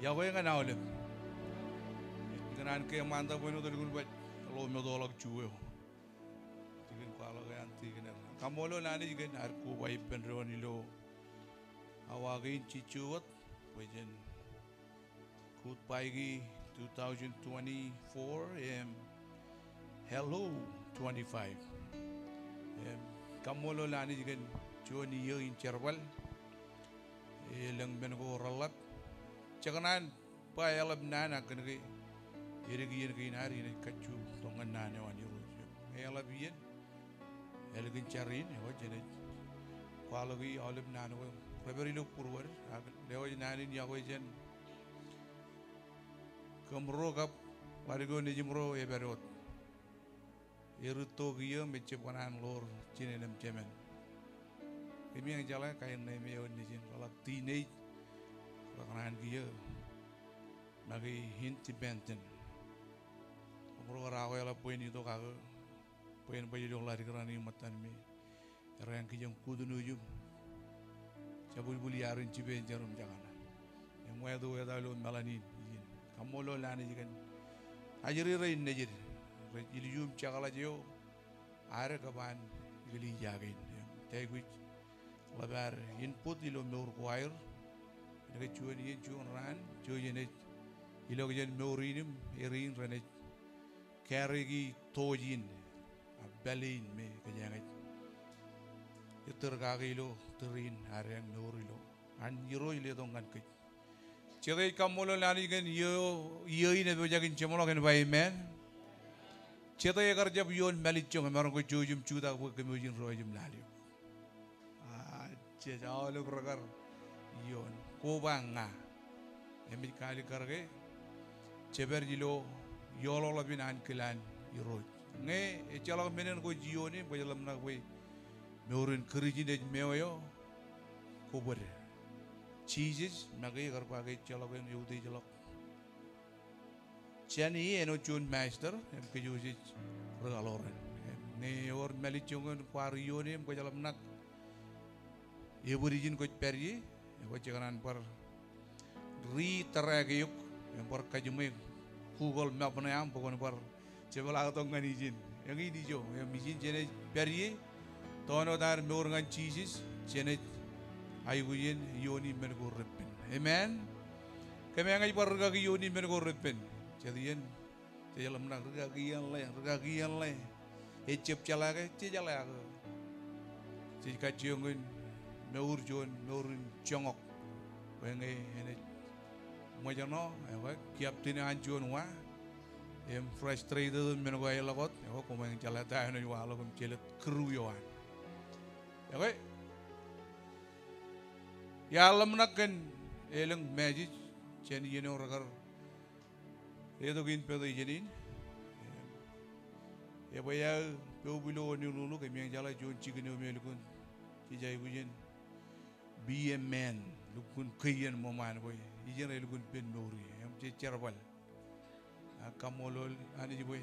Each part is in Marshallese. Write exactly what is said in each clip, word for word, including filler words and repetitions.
Iọkwe ñan aolep. Ikōṇaan ke ṃaantak bwe en wōt lukkuun baj ḷo metoḷọk juon eo. Deacon kwaḷọk ean deacon er. Kaṃṃoolol Anij kōn ad koba ippān doon ilo awa kein jejjo wōt bwe jen goodbye ki two thousand twenty-four im hello twenty-five. Im kaṃṃoolol Anij kōn juon iiō in jerbal. Elōñ men ko reḷap. Jekōṇaan ba eḷap naan ak kōnke edik iien kein ad inaaj kajju tok ñan naan eo an Irooj. Eḷap iien ālikin jar in, eo jenaaj kwaḷọk aolep naan ko rej pād ilo būruod. Ak lewōj naan in iọkwe jān kōm ro kab bar ko nejimro ej pād wōt. Erūtto kiiō im ejjab kōṇaan ḷoor jinen im jemān. Kōmij jeḷā kain ṇe me eo nejin reḷak teenage, rekōṇaan kiiō make independent. Kōmro kar akwāḷọk bwe en itok ak bwe en baj ilo ḷadik raṇ in ṃōttan me errā in kijeṃ kūtnooj im jabwilbwil iaad in jipein jar im jekana. Im wāween wōt ilo meḷan in ijin. Kaṃṃoolol Anij kōn ajri rein nejid rej ilju im jekḷaj eo ad kab an eklejia kein. Im ij aikuj ḷap ad input ilo mour ko aer. Kōnke juon iien juon raan, jouj jenaaj ilọk jān mour in im erin renaaj carry-ki torch in, a, pālle in me kōjeañ ej ettōr kake ilo tōre in ad eañ mour ilo an Irooj letok ñan kōj. Jete ej kaṃṃoolol Anij kōn iiō, iiō in epojak in jeṃḷọk en ba amen. Jete ekar jab ioon mālejjoñ emaroñ ke jouj im jutak bwe kōmwōj in diwōj im lale eok. A, jej aolep rekar ioon. Koba ña. Im ej kaalikkar ke jepād ilo ioḷoḷap in ankilaan Irooj. Ñe ejjeḷọk men en kwōj ioone im kwōj ḷōmṇak bwe mour in Kūrjin ej meo eo, kobōd. Jisōs make ekar ba ke ejjeḷọk en eutiejḷọk jān e āinwōt juon master, im kōj wōj ri-aloran. Im ñe ewōr mālejjoñ eṇ kwaar ioone im kwōj ḷōmṇak ebōd ijin kwōj pād ie, ekwe jekōṇaan bar ri-track eok, im bar kajiṃwe Google Map ṇe aṃ bwe kwōn bar jepḷaaktok ñan ijin. Eñin ijo, im ijin jenaaj pād ie, tōn wōt ad mour ñan Jisōs, jenaaj aikuj in iooni men ko repen. Amen. Kōmeañ ej bar rikaki iooni men ko repen. Jet iien jej ḷōmṇak rikaki iien ḷe, rikaki iien ḷe. Ejjab jeḷā ke, jej jeḷā ke. Jej kajjioñ in mour juon, mour in joñak. Bwe ñe enaaj ṃōjṇọ, ekwe, captain eo an juon wa, im frustrated im men ko aelōñ wōt, ekwe, koṃeañ jeḷā ta eo enaaj waḷọk im jelōt crew eo an. Ekwe, iar ḷōmṇak kōn elōñ message jān iien eo rekar letok in pād ijin in. Ebwe aō poub ilo wōn in lukkuun, kōmij jeḷā juon jikin eo me elukkuun jej aikuj in be a man, lukkuun kwe iien ṃōṃaan bwe ijin elukkuun pen mour ie, im jej jerbal. Ak kaṃṃoolol Anij bwe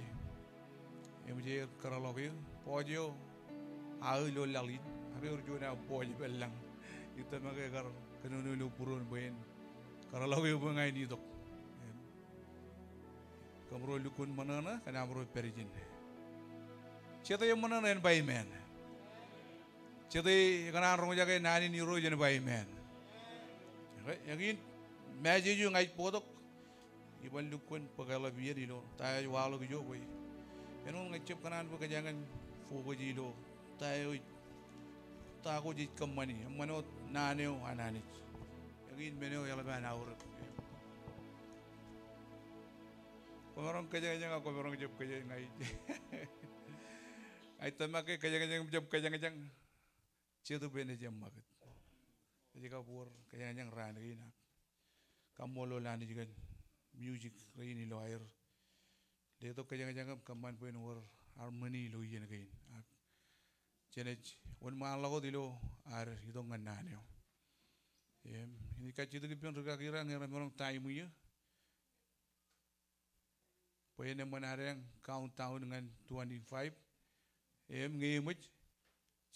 eṃōj aer kōrọọlḷọk eō, boss eo aō ilo laḷ in, ak ewōr juon aō boss ipād lañ. Ij tōmak ke ekar kōnono ilo būruon bwe en kōrọọlḷọk eō bwe ña in itok. Kōmro lukkuun ṃōṇōṇō kōn amro pād ijin. Jete eṃōṇōṇō en ba amen. Jete ekōṇaan roñjake naan in Irooj en ba amen. Ekwe, eñin message eo ña ij bōktok, iban lukkuun bōk eḷap iien ilo ta eo ej waḷọk ijo bwe āinwōt ña ij jab kōṇaan bwe kōjeañ in focus ilo ta eo ej, ta ko jej kōṃṃani, eṃṃan wōt naan eo an Anij. Eñin men eo eḷap an aorōk. Kwōmaroñ kōjañjañ ak kwōmaroñ jab kōjañjañ, ña ij, ña ij tōmak ke kōjañjañ im jab kōjañjañ, Jetōb enaaj eṃṃakūt. Ej kab wōr kōjañjañ raan kein ak kaṃṃoolol Anij kōn music rein ilo aer letok kōjañjañ im kōṃṃan bwe en wōr harmony ilo iien kein. Ak jenaaj wōnṃaanḷọk wōt ilo ad itok ñan naan eo. Im, inaaj kajjitōk ippān rikaki raṇ ñe remaroñ time iiō. Bwe en eṃṃan ad eañ countdown ñan twenty-five. Im ñe eṃōj,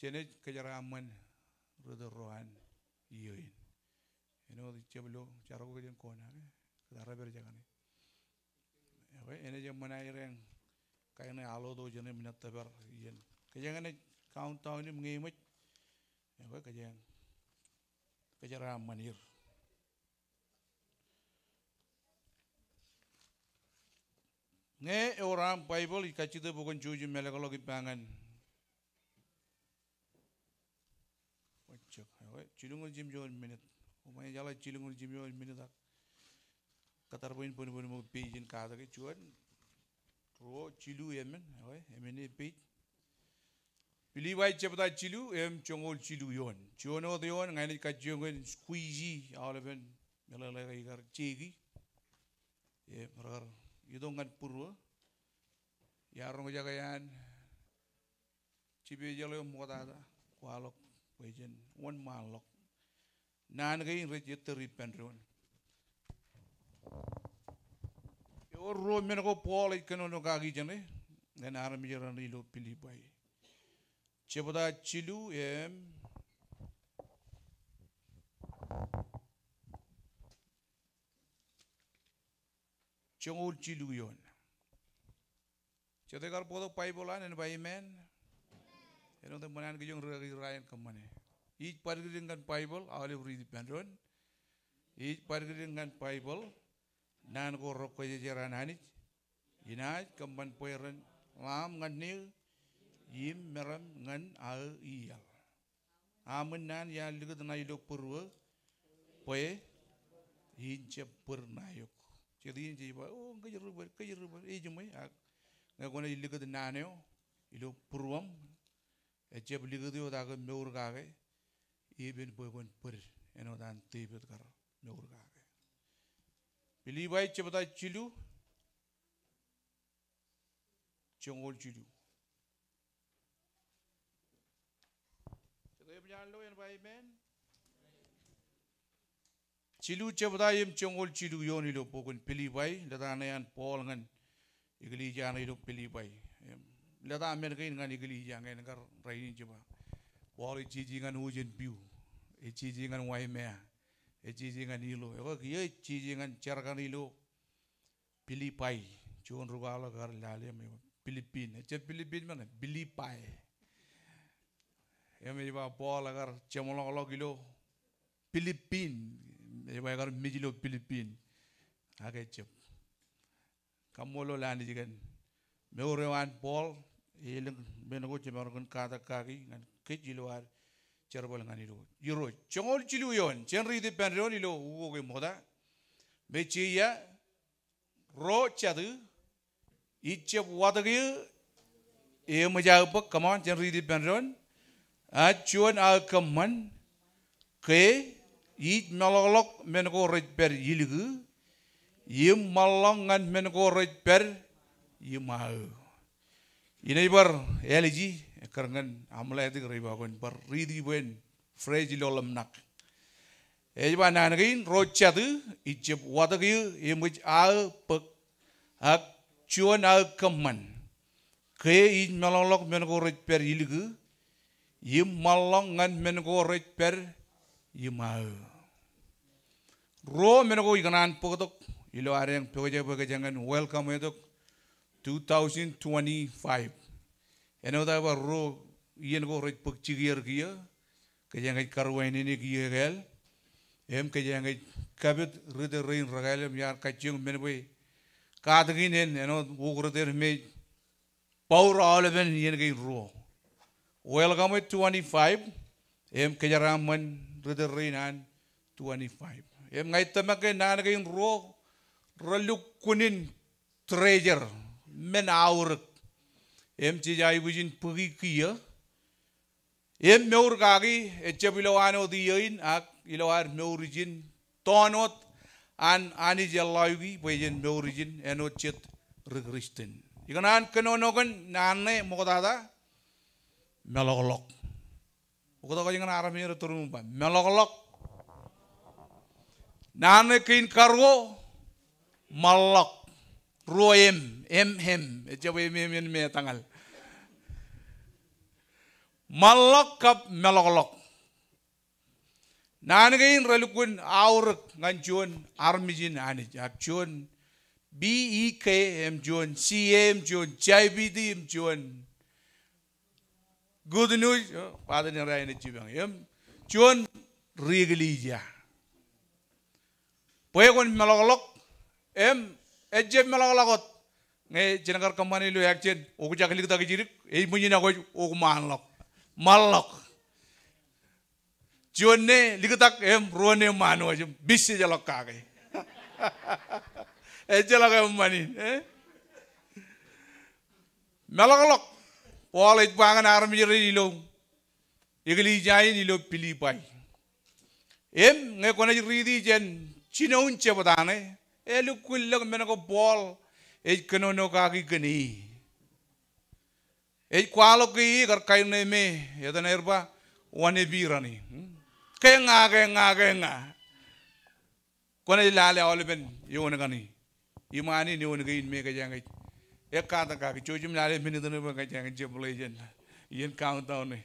jenaaj kōjeraaṃṃan ri tōl ro an iiō in. Āinwōt ij jab lo jar ko kōj en kona ke. Bar jekane. Ekwe, enaaj eṃṃan aer eñ kain eo aḷ eo to jān im ṃōttan bar iien. Kōjeañ enaaj countdown im ñe eṃōj. Ekwe, kōjeañ. Kōjeraaṃṃan er. Ñe ewōr aṃ Baibōḷ, ij kajjitōk bwe kwōn jouj im ālōkḷọk ippa ñan Wōjjek, ekwe, jilñuul jimjuon minit. Koṃij jeḷā jilñuul jimjuon minit ak kōttar bwe in bōnbōn ṃōk page in katak e. Juon, ruo, jilu, emān, ekwe, emān e page. Pilippai jebta jilu im joñoul jilu eoon. Juon wōt eoon, ña inaaj kajjioñ in squeeze aolepen meḷeḷe ke ikar jeiki. Im rekar itok ñan būruō. Iar roñjake an Jipejeḷ eo ṃoktata, kwaḷọk bwe jen wōnṃaanḷọk. Naan kein rej ettōr ippān doon. Ewōr ruo men ko Paul ej kōnono kaki jāne ñan armej raṇ ilo Pilippai. Jebta jilu im joñoul jilu eoon. Jete kar bōktok Baibōḷ an en ba amen. Āinwōt eṃṃan an kijoñ ri-, ri-, ri-, kōṃṃane. Ij badikdik ñan Baibōḷ, aolep riit ippān doon. Ij badikdik ñan Baibōḷ, naan ko rekwōjarjar an Anij. Inaaj kōṃṃan bwe ren ḷaam ñan neō, im meram ñan aō iaḷ. Aṃ in naan iar likūt ṇa ilo būruō, bwe in jab bōd ṇae eok. Jet iien jej ba, o, kōj ri bōd, kōj ri bōd, ejiṃwe, ak ñe kwōnaaj likūt naan eo ilo būruōṃ, ejjab likūt eok ak mour kake, epen bwe kwōn bōd, āinwōt an Devid kar mour kake. Pilippai jebta jilu, joñoul jilu. Jete eṃōj an lo en ba amen. Jilu jebta im joñoul jilu eoon ilo bok in Pilippai, lōta ṇe an Paul ñan eklejia ṇe ilo Pilippai. Im, lōta men kein ñan eklejia ñe en kar rainin jeba. Paul ej jeje ñan ocean view, ej jeje ñan Waimea, ej jeje ñan ilo. Ekwe kiiō ej jeje ñan jerkan ilo Pilippai, juon ri kwaḷọk ekar lale im ej ba Pilipin. Ejjab Pilipin men, Pilippai. Im ej ba Paul ekar jeṃḷọkḷọk ilo Pilipin. Ej ba ekar mej ilo Pilipin. Ak ejjab. Kaṃṃoolol Anij kōn mour eo an Paul, elōñ men ko jemaroñ in katak kaki ñan kōj ilo ad jerbal ñan Irooj. Irooj, joñoul jilu eoon, jen riiti ippān doon ilo ukok eṃokta. Mejja ro jatū, ij jab watōk eō eṃōj aō bōk, come on, jen riiti ippān doon. A juon aō kōṃṃan, ke ij meḷọkḷọk men ko rej pād ilikū, im ṃōḷḷọk ñan men ko rej pād iṃaō. Inaaj bar āliji, ekkar ñan aṃ ḷadik rej ba kwōn bar riiti bwe en fresh ilo ḷōmṇak. Ej ba naan kein, ro jatū, ij jab watōk eō eṃōj aō bōk, ak juon aō kōṃṃan, ke ij meḷọkḷọk men ko rej pād ilikū, im ṃōḷḷọk ñan men ko rej pād iṃaō. Ruo men ko ikōṇaan bōktok ilo ad eñ pojak bwe kōjeañ en welcome tok two thousand twenty-five. Āinwōt aō ba ruo iien ko rej bōk jikier kiiō, kōjeañ ej karuwainene kiiō ekāāl, im kōjeañ ej kapit ri tōl rein rekāāl im iar kajjioñ men bwe katak in en, āinwōt wōt ri tōl me ej pour aolepen iien kein ruo. Welcome twenty-five, im kōjeraaṃṃan ri tōl rein an twenty-five. Im ña ij tōmak ke naan kein ruo relukkuun in treasure, men aorōk. Im jej aikuj in bōki kiiō. Im mour kaki ejjab ilowaan wōt iiō in ak ilowaan mour ijin, toon wōt an Anij eḷḷaoiki bwe jen mour ijin āinwōt jet ri Kristian. Ikōṇaan kōnono kōn naan ṇe ṃoktata, meḷọkḷọk. Oktak eo ñan armej eo tōre im ba, meḷọkḷọk. Naan ṇe kein karuo, ṃōḷḷọk. Ruo M, M, M. Ejjab M, M, M, M, tōñal. Ṃōḷḷọk kab meḷọkḷọk. Naan kein relukkuun aorōk ñan juon armej in Anij. Ak juon B E K im juon C A im juon J P T im juon Good News, o, bade ṇe rej aikuj jipañ. Im juon ri eklejia. Bwe kwōn meḷọkḷọk, im ejjab meḷọkḷọk wōt. Ñe jen kar kōṃṃane ilo action, okjak liktak jidik, ej ṃōjin akwōj, okṃaanḷọk. Ṃaanḷọk. Juon ṇe liktak im ruo ṇe ṃaan wōj im pijjeḷọk kake. Ejjeḷọk eṃṃan in, e? Meḷọkḷọk. Paul ej ba ñan armej rein ilo eklejia in ilo Pilipai. Im ñe kwōnaaj riiti jān jinoin jebta ṇe, elukkuun lōñ men ko Paul ej kōnono kaki kōn e. Ej kwaḷọk ke e kar kain ṇe me etan aer ba, wannabe raṇe. Ke ña, ke ña, ke ña. Kwōnaaj lale aolepen eoon kaṇe. Iṃaan in eoon kein me kōjeañ ej. Ekkatak kaki, jouj im lale men etan aer ba kōjeañ ej jab ḷe jān. Iien countdown e.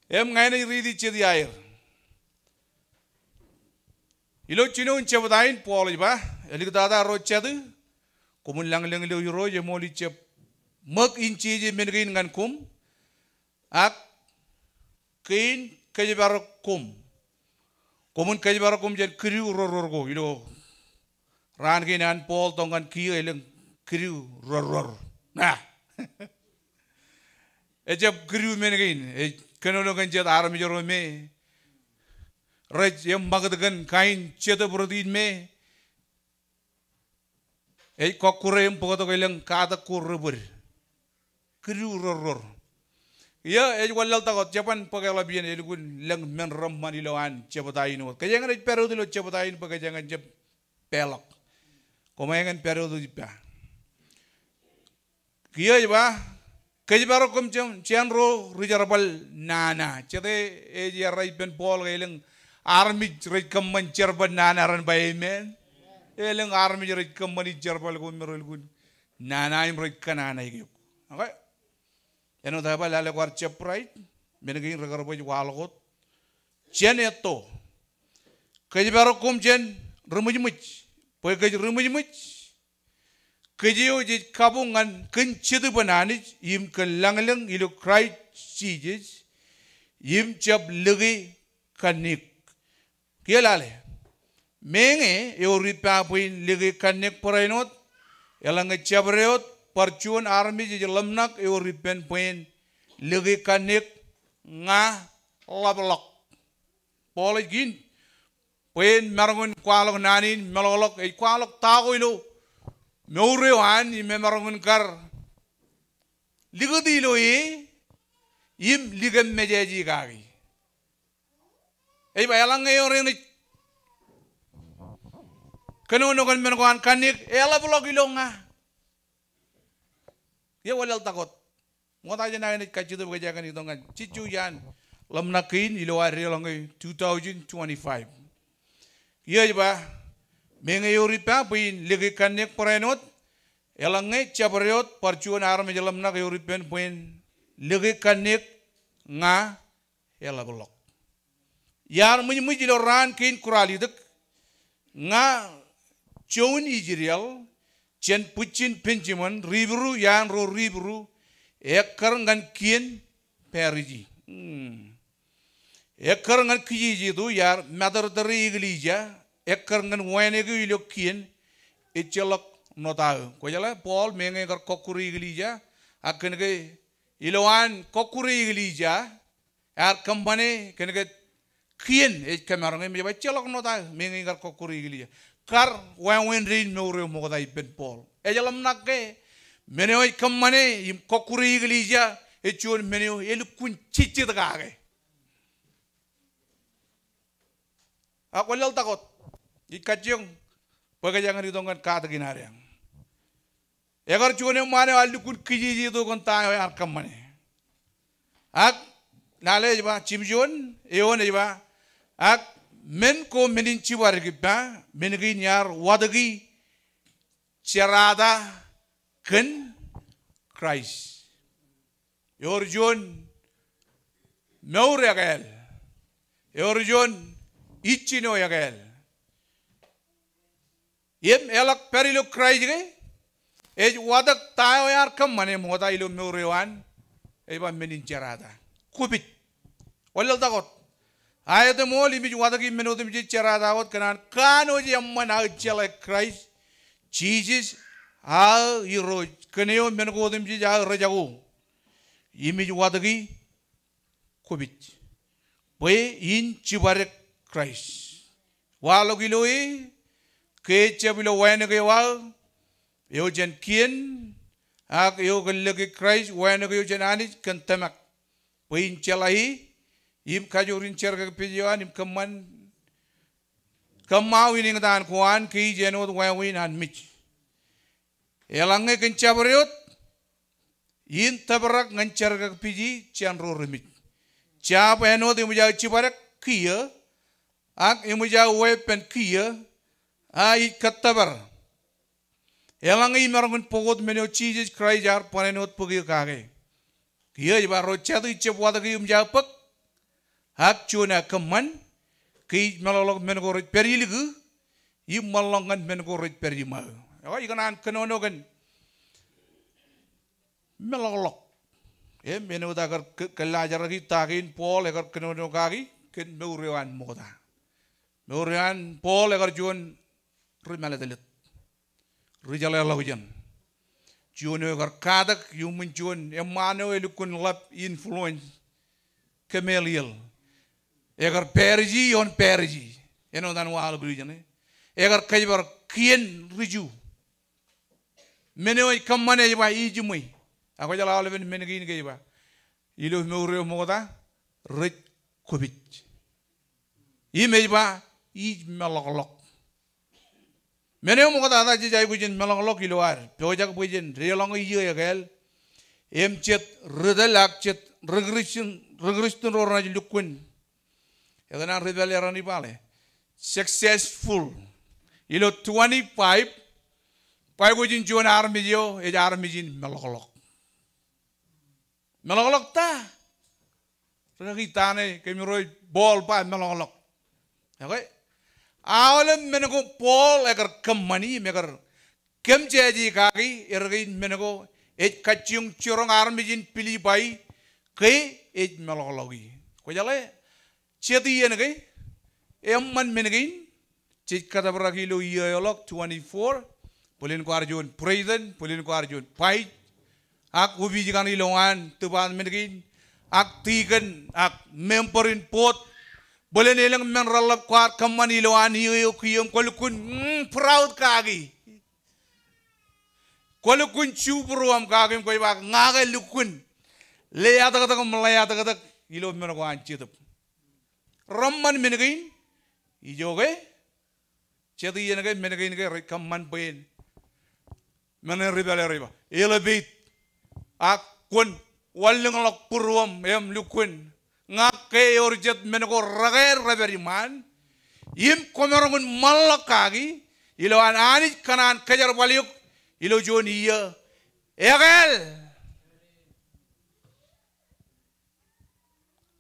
Im ña inaaj riiti jet iaer. Ilo jinoin jebta in Paul ej ba, eliktata ro jatū, koṃwin lañlōñ ilo Irooj eṃool ijab ṃōk in jeje men kein ñan koṃ, ak kein kōjparok koṃ. Koṃwin kōjparok koṃ jān kidu rorror ko ilo raan kein an Paul tok ñan kiiō elōñ kidu rorror. Na. Ejjab kidu men kein, ej kōnono kōn jet armej ro me rej eṃṃakūt kōn kain jetōb rot in me ej kọkkure im bōktok elōñ katak ko rebōd. Kidu rorror. Iiō, ej wanlaḷtak wōt, jeban bōk eḷap iien, elukkuun lōñ men reṃṃan ilowaan jebta in wōt. Kōjeañ ej pād wōt ilo jebta in bwe kōjeañ ej jab peḷọk. Koṃeañ en pād wōt ippa. Kiiō ej ba, kōjparok koṃ jān, jān ro ri jerbal nana. Jete ej errā ippān Paul ke elōñ armej rej kōṃṃan jerbal nana ren ba amen. Elōñ armej rej kōṃṃani jerbal ko me relukkuun nana im rej kōnana eok. Okay. Āinwōt aō ba lale kwaar jab bright, men kein rekar baj waḷọk wōt. Jān etto. Kōjparok koṃ jān ri ṃwijṃwij. Bwe kōj ri ṃwijṃwij, kōj eo jej kabuñ ñan kōn Jetōb an Anij, im kōn lañlōñ ilo Kraist Jisōs, im jab lōke kanniōk. Kiiō lale. Meñe ewōr ippa bwe in lōke kanniōk barāinwōt, eḷaññe jabdewōt bar juon armej ej ḷōmṇak ewōr ippān bwe en lōke kanniōk, ña ḷapḷọk. Paul ej kiin bwe en maroñ in kwaḷọk naan in meḷọkḷọk, ej kwaḷọk ta ko ilo mour eo an im emaroñ in kar likūti ilo e im likōmmejaje kaki. Ej ba eḷaññe ewōr enaaj kōnono kōn men ko an kanniōk, eḷapḷọk ilo ña. Iiō, wanlaḷtak wōt. Ṃokta jān aō naaj kajjitōk bwe kōjeañ en itok ñan jejjo iaan ḷōmṇak kein ilo ad deḷọñe two thousand twenty-five. Iiō ej ba, meñe ewōr ippa bwe in lōke kanniōk barāinwōt, eḷaññe jabdewōt bar juon armej ḷōmṇak ewōr ippān bwe en lōke kanniōk, ña eḷapḷọk. Iar ṃwijṃwij ilo raan kein kōrā ḷitōk, ña joñan Israel, jān bwijin Benjamin, ri Hibru iaan ro ri Hibru, ekkar ñan kien Parisi. Hmm. Ekkar ñan kijejeto iar matōrtōre eklejia, ekkar ñan wānōk eo ilo kien, ejjeḷọk ṇota eo. Kwōjeḷā Paul, meñe ekar kọkkure eklejia, ak kōn ke ilowaan kọkkure eklejia, ear kōṃṃane kōn ke kien ej kōmaroñ im ej ba ejjeḷọk ṇota eo, meñe ikar kọkkure eklejia. Kar wāween dein mour eo ṃokta ippān Paul. Ej ḷōmṇak ke men eo ej kōṃṃane im kọkkure eklejia ej juon men eo elukkuun jejjet kake. Ak wanlaḷtak wōt, ij kajjioñ bwe kōjeañ en itok ñan katakin adeañ. Ekar juon eṃṃaan eo ear lukkuun kijejeto kōn ta eo ear kōṃṃane. Ak lale ej ba, jimjuon eoon ej ba, ak men ko men in jibadek ippa, men kein iar watōki jerata kōn Kraist. Ewōr juon mour ekāāl. Ewōr juon ijjino ekāāl. Im eḷak pād ilo Kraist ke, ej watōk ta eo ear kōṃṃane ṃokta ilo mour eo an, ej ba men in jerata. Kwōpij. Wanlaḷtak wōt. Aet im ṃool im ij watōki men otemjej jerata wōt kōn an kanooj eṃṃan aō jeḷā Kraist Jisōs aō Irooj kōn eo men ko otemjej aō rejako. Im ij watōki kwōpij bwe in jibadek Kraist. Waḷọk ilo e, ke ejjab ilo wānōk eo aō, eo jān kien, ak eo kōn lōke Kraist, wānōk eo jān Anij kōn tōmak. Bwe in jeḷā e, im kajoor in jerkakpeje eo an, im kōṃṃan, kōṃṃao in eñtaan ko an, ke ij āinwōt wāween an mej. Eḷaññe kōn jabdewōt, in tōprak ñan jerkakpeje jān ro remej. Jab āinwōt eṃōj aō jibadek kiiō, ak eṃōj aō weeppān kiiō, a ij kōttōpar. Eḷaññe imaroñ in bōk wōt men eo Jisōs Kraist ear ban āinwōt bōk eō kake. Kiiō ej ba ro jatū ijjab watōk eō im jab bōk, ak juon aō kōṃṃan, ke ij meḷọkḷọk men ko rej pād ilikū, im ṃōḷḷọk ñan men ko rej pād iṃaō. Ekwe, ikōṇaan kōnono kōn meḷọkḷọk. Im āinwōt aō kar k-, kōllaajraki ta kein Paul ekar kōnono kaki kōn mour eo an ṃokta. Mour eo an Paul ekar juon ri mālōtlōt, ri jeḷāḷọkjeṇ. Juon eo ekar katak iuṃwin juon eṃṃaan eo elukkuun ḷap influence, Gamaliel. Ekar Pharisi ioon Pharisi. Āinwōt an waḷọk ilo ijeṇe. Ekar kōjparok kien ri Ju. Men eo ej kōṃṃane ej ba ij jiṃwe. Ak kwōjeḷā aolepen men kein ke ej ba, ilo mour eo ṃokta, rej kwōpij. Im ej ba ij meḷọkḷọk. Men eo ṃoktata jej aikuj in meḷọkḷọk ilo ad, pojak bwe jen deḷọñe iiō ekāāl, im jet ri tōl ak jet ri Kristian, ri Kristian ro renaaj lukkuun. Etan an ri pālle raṇ ej ba ḷe, successful. Ilo twenty-five, ba aikuj in juon armej eo ej armej in meḷọkḷọk. Meḷọkḷọk ta? Rikaki ta ṇe kōmirooj Paul ba meḷọkḷọk? Ekwe, aolep men ko Paul ekar kōṃṃani im ekar kōmjaje kaki, erkein men ko ej kajjioñ jiroñ armej in Pilipai ke ej meḷọkḷọki. Kwōjeḷā, jet iien ke eṃṃan men kein, jej kōtōprak ilo iiō eo ḷọk twenty-four, bōlen kwaar juon president, bōlen kwaar juon vice, ak opij kaṇ ilowaan department kein, ak deacon, ak member in board, bōlen elōñ men reḷḷap kwaar kōṃṃan ilowaan iiō eo kiiō im kwō lukkuun, mm, proud kaki. Kwō lukkuun jubruōm kaki im kwōj ba ña ke lukkuun ḷeatōktōk im ḷeatōktōk ilo men ko an Jetōb. Reṃṃan men kein, ijoke, jet iien ke men kein ke rej kōṃṃan bwe en, men eo ri pālle rej ba, elevate. Ak kwōn wanlōñḷọk būruōm im lukkuun ña ke ewōr jet men ko rekāāl rej pād iṃaan. Im kwōmaroñ in ṃanḷọk kaki, ilowaan Anij kōṇaan kōjerbal eok ilo juon iiō ekāāl.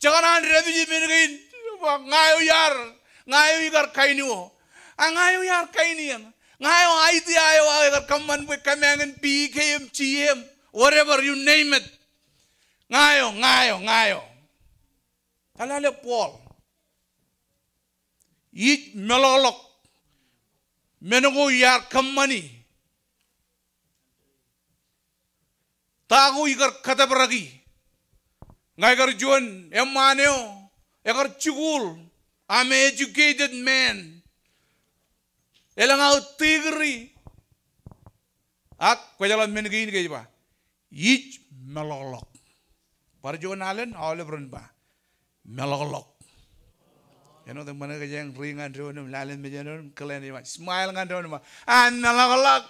Jekōṇaan dāpiji men kein, ba ña eo iar, ña eo ikar kain eo. A ña eo iar kain eṇ. Ña eo idea eo aō ekar kōṃṃan bwe kōmeañ in P K M, G M, whatever, you name it. Ña eo, ña eo, ña eo. Eḷaḷe Paul. Ij meḷọkḷọk men ko iar kōṃṃani. Ta ko ikar kōtōpraki. Ña ikar juon eṃṃaan eo ekar jikuuḷ. I'm an educated man. Elōñ aō degree. Ak kwōjeḷā men kein ke ej ba, ij meḷọkḷọk. Bar juon alen, aolep ren ba, meḷọkḷọk. Āinwōt eṃṃan ke kōjeañ ri ñan doon im lale mejān doon im kile ṇe im smile ñan doon im ba, a, meḷọkḷọk.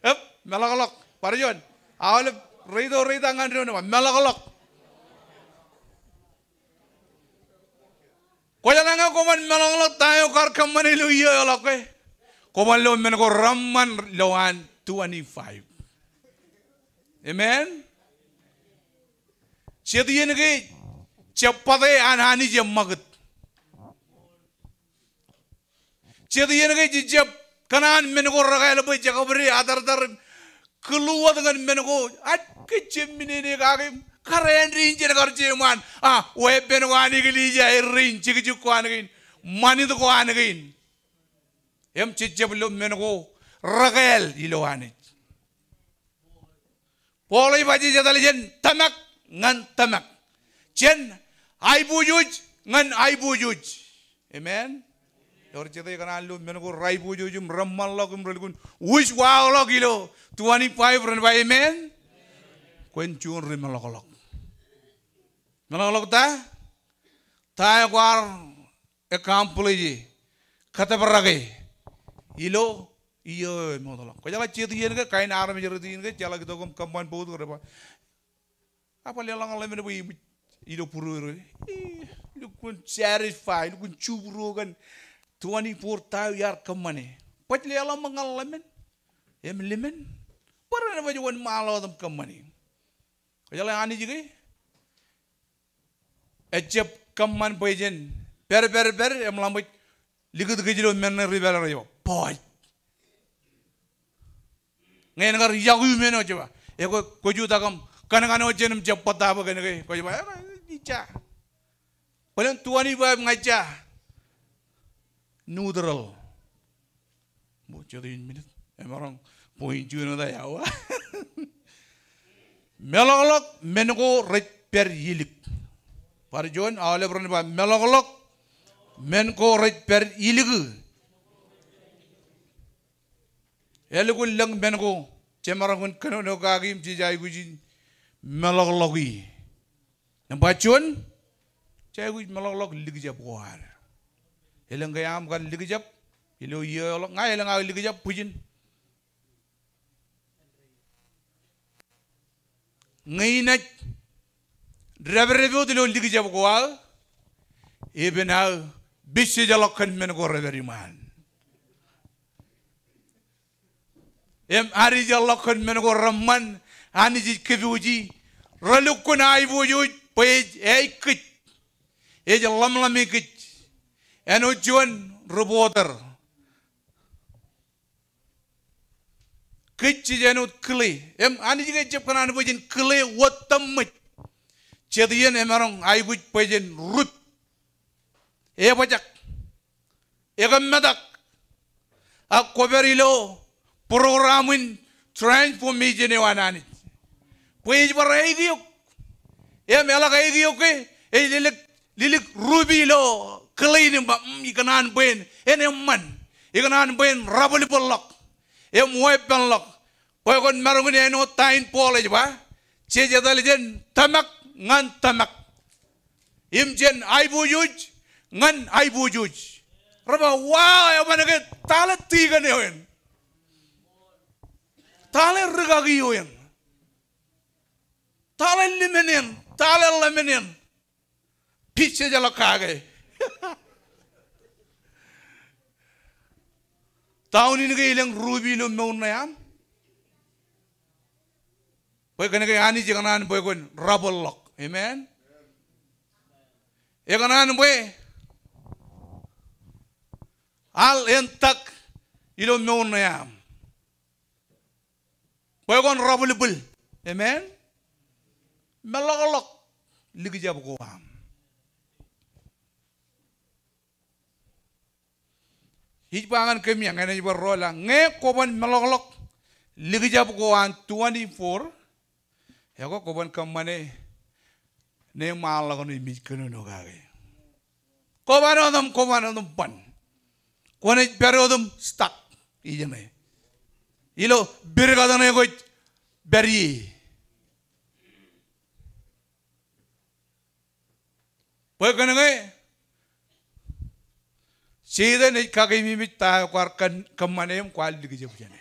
Ep, meḷọkḷọk. Bar juon, aolep reito reita ñan doon im ba, meḷọkḷọk. Kwōjeḷā ñe koṃ ban meḷọkḷọk ta eo kwaar kōṃṃane ilo iiō eo ḷọk ke, koṃ ban lo men ko reṃṃan ilowaan twenty-five. Amen. Jet iien ke jab bate an Anij eṃṃakūt. Jet iien ke jej jab kōṇaan men ko rekāāl bwe jekabde atartar im kūḷwōt ñan men ko, ak ke jab men in kake im kar āindein jen kar jeṃaan, a, weeppān ko an eklejia, errein jekjek ko an kein, ṃanit ko an kein. Im jej jab lo men ko rekāāl ilo Anij. Paul ej ba jej etal jān tōmak ñan tōmak. Jān aiboojoj ñan aiboojoj. Amen. Ewōr jet ej kōṇaan lo men ko reaiboojoj im reṃṃanḷọk im relukkuun wūjwaḷọk ilo twenty-five ren ba amen. Kwōn juon ri meḷọkḷọk. Meḷọkḷọk ta? Ta eo kwaar accomplish e, kōtōprak e ilo iiō eo emootḷọk. Kwōjeḷā jet iien ke kain armej rot iien ke jeḷā itok im kōṃṃan bout ko re ba, a, bwe leḷọk ñan ḷōmān bwe eṃōj ilo būruō ro. E, lukkuun satisfy, lukkuun jubruo kōn twenty-four ta eo iar kōṃṃane. Bwe leḷọk ñan ḷōmān im ḷōmān bwe ren bwe wōnṃaanḷọk wōt im kōṃṃane. Kwōjeḷā Anij ke ejjab kōṃṃan bwe jen pād, pād, pād, im ḷak ṃōj likūt kōj ilo men ṇe ri pād ro ej ba, boy. Ñe en kar iọkwe men eo ej ba, e, kwō, kwō jutak im kōnkanooj jān im jab bōtab kōn ke, kwōj ba, e, ija. Bōlen twenty-five ña ija. Neutral. Ṃool jet in minit. Emaroñ point juon eo ta eo aō. Meḷọkḷọk men ko rej pād ilik. Bar juon, aolep ren ba meḷọkḷọk men ko rej pād ilik. Elukkuun lōñ men ko jemaroñ in kōnono kaki im jej aikuj in meḷọkḷọki. Nōṃba juon, jej aikuj meḷọkḷọk likjab ko ad. Elōñ ke aṃ kar likjab ilo iiō eo ḷọk? Ña elōñ aō likjab bwijin. Ñe inaaj dāpdep wōt ilo likjab ko aō, epen aō pejjeḷọk kōn men ko re pād iṃaan. Im adijeḷọk kōn men ko reṃṃan, Anij ej kōpooji, relukkuun aiboojoj bwe ej āik kōj, ej ḷōmṇōmi kōj. Āinwōt juon reporter. Kōj jej āinwōt kile. Im Anij ke ejjab kōṇaan bwe jen kile wōt tōṃōj. Jet iien emaroñ aikuj bwe jen rup, ebōjak, ekōṃṃatak, ak kwōpād ilo program in transformation eo an Anij. Bwe ej bar āik eok. Im eḷak āik eok ke, ej lilik, lilik rup ilo kile in im ba, mm, ikōṇaan bwe en, en eṃṃan. Ikōṇaan bwe en rabwilbwilḷọk im weeppānḷọk. Bwe kwōn maroñ in āinwōt ta in Paul ej ba, jej etal jān tōmak ñan tōmak. Im jān aiboojoj ñan aiboojoj. Re ba, wow, eban ke tale tikōn eo en. Tale rūkaki eo en. Tale ḷimān en. Tale ḷōmān en. Pejjeḷọk kake. Ta unin ke elōñ rup ilo mour ṇe aṃ? Bwe kōn ke Anij ekōṇaan bwe kwōn rabwilḷọk. Amen. Ekōṇaan bwe al en tak ilo mour ṇe aṃ. Bwe kwōn rabwilbwil. Amen. Meḷọkḷọk likjab ko aṃ. Ij ba ñan kōm ia ñe enaaj bar ro ḷọk, ñe kwō ban meḷọkḷọk likjab ko an twenty-four, ekwe kwō ban kōṃṃane neeṃṃanḷọk ṇe im ij kōnono kake. Kwō ban otem, kwō ban otem ban. Kwōnaaj pād otem stuck ijeṇe ilo pād kate ṇe kwōj pād ie. Bwe kōn ke Setan ej kakeememej ta eo kwaar kōn, kōṃṃane im kwaar likjab jāne.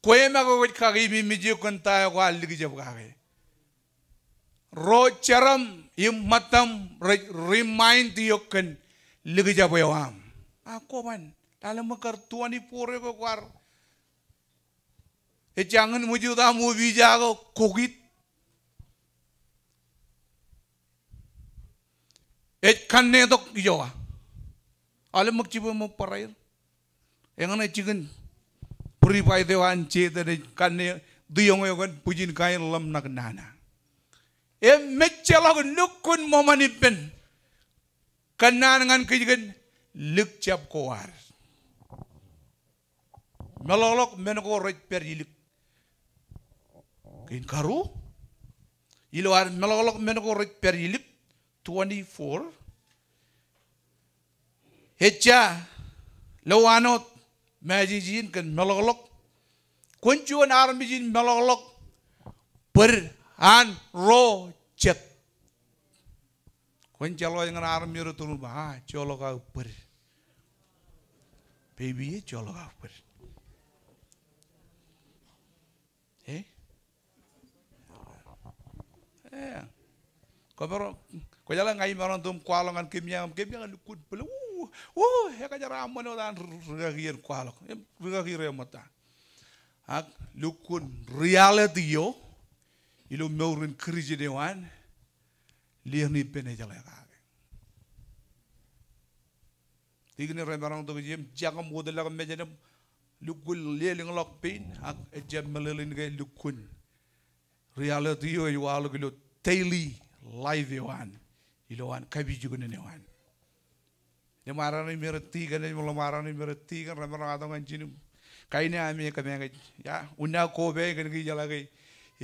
Kwe im ak kwōj kakeememej eok kōn ta eo kwaar likjab kake. Ro jeraṃ im ṃōttaṃ rej remind eok kōn likjab eo aṃ. A, kwō ban, lale ṃōk kar twenty-four eo ke kwaar ej jañin ṃōj wōt aṃ opiij eo ke kokit. ej kannetok ijoa. Aolep ṃōk jibwe ṃōk barāer. Eñṇe jikin būri bwait eo an Setan ej kanne, tiọñ eo kōn bwijin kain ḷōmṇak nana. Im ejjeḷọk lukkuun ṃōṃan ippān kōnnaan ñan kōj kōn lik jab ko ad. Meḷọkḷọk men ko rej pād ilik. Kein karuo. Ilo ad meḷọkḷọk men ko rej pād ilik, twenty-four. Ejja, lowaan wōt message in kōn meḷọkḷọk. Kwōn juon armej in meḷọkḷọk bōd an ro jet. Kwōn jeḷā ñan armej ro turun ba, a, joḷọk aō bōd. Baby e, joḷọk aō bōd. E? E. Kwōmaroñ, kwōjeḷā ña imaroñ tok im kwaḷọk ñan kōm, kōm lukkuun bōlen, o, o, ekajeraaṃṃan wōt an ri-, rikaki in kwaḷọk. Im rikaki reṃōttan. Ak lukkuun reality eo ilo mour in Kūrjin eo an, liōk in ippān ejeḷā kake. Tikōn eo remaroñ tok ijin, jekōṃ wōtlọk mejān im lukkuun lelōñḷọk pein, ak ejjab meḷeḷein ke lukkuun reality eo ej waḷọk ilo daily life eo an, ilowaan kapijuknen eo an. Im armej me rej tikōn, im ḷōṃaraṇ me rej tikōn, remaroñ ato ñan jinem. Kain eo ami kōmeañ ej, ia, unin aō koba kōn ke ijeḷā ke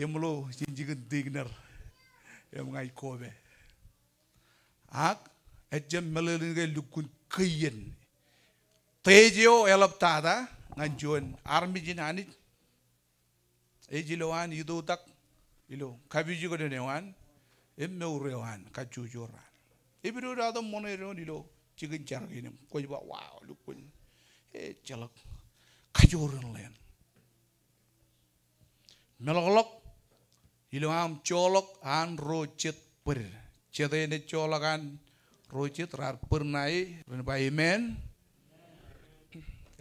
im ḷeo jin jikin tikōn er. Im ña ij koba. Ak ejjab meḷeḷein ke lukkuun keiien. Tej eo eḷaptata ñan juon armej in Anij. Ej ilowaan itoitak ilo kapijuknen eo an im mour eo an kajjojo raan. Epidodo ato ṃōṇe doon ilo jikin jar kein im kwōj ba, wow, lukkuun ejjeḷọk kajoor in ḷeeṇ. Meḷọkḷọk ilo aṃ joḷọk an ro jet bōd. Jet eṇ ej joḷọk an ro jet, raar bōd ṇae, ren ba amen.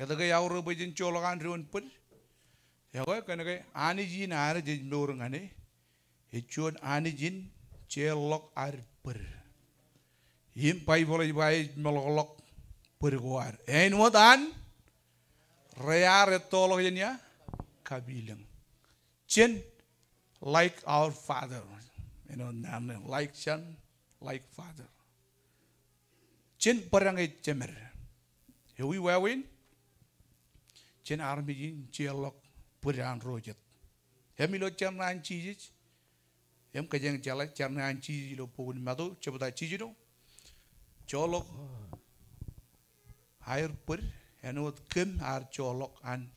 Etke eaorōk bwe jen joḷọk an doon bōd? Ekwe kōn ke Anij in ad jej mour ñan e, ej juon Anij in jeorḷọk ad bōd. Im Baibōḷ ej ba ej meḷọkḷọk bōd ko ad. Āinwōt an rear ettoḷọk jān ia? Kapilōñ. Jen like our father. Āinwōt naan ṇe, like son, like father. Jen bōdañ ej jemed. Ewi wāween? Jen armej in jeorḷọk bōd an ro jet. Im ilo jar ṇe an Jisōs, im kōjeañ jeḷā jar ṇe an Jisōs ilo bok in Matu, jebta jiljino. Joḷọk aer bōd, āinwōt kōm ar joḷọk an,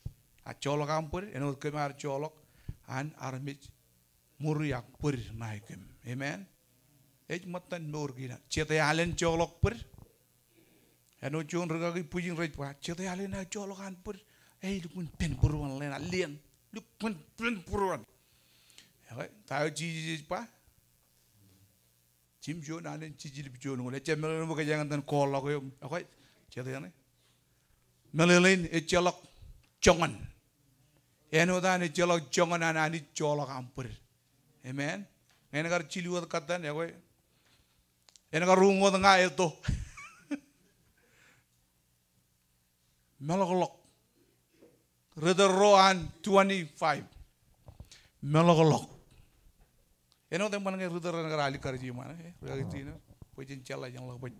a, joḷọk aṃ bōd, āinwōt kōm ar joḷọk an armej ṃuri ak bōd ṇae kōm. Amen. Ej ṃōttan mour kein ad. Jet alen joḷọk bōd. Āinwōt juon rikaki bwijin rej ba, jet alen aō joḷọk an bōd. E, lukkuun pen būruon ḷeeṇ, a, ḷeeṇ. Lukkuun pen būruon. Ekwe, ta eo Jisōs ej ba? Jimjuon alen jijilip juon ñoul. Ejjab meḷeḷein bwe kōjeañ etan koḷḷọk eō. Ekwe, jet eṇ e. Meḷeḷein ejjeḷọk joñan. Āinwōt an ejjeḷọk joñan an Anij joḷọk aṃ bōd. Amen. Ñe en kar jilu wōt kōttan, ekwe, en kar uññū wōt ña etto. Meḷọkḷọk. Ri tōl ruo an twenty-five. Meḷọkḷọk. Āinwōt eṃṃan ñe ri tōl ren kar alikkar jiṃaan, e, rikaki tōl ṇe, bwe jen jeḷā jeṇ ḷọk bwe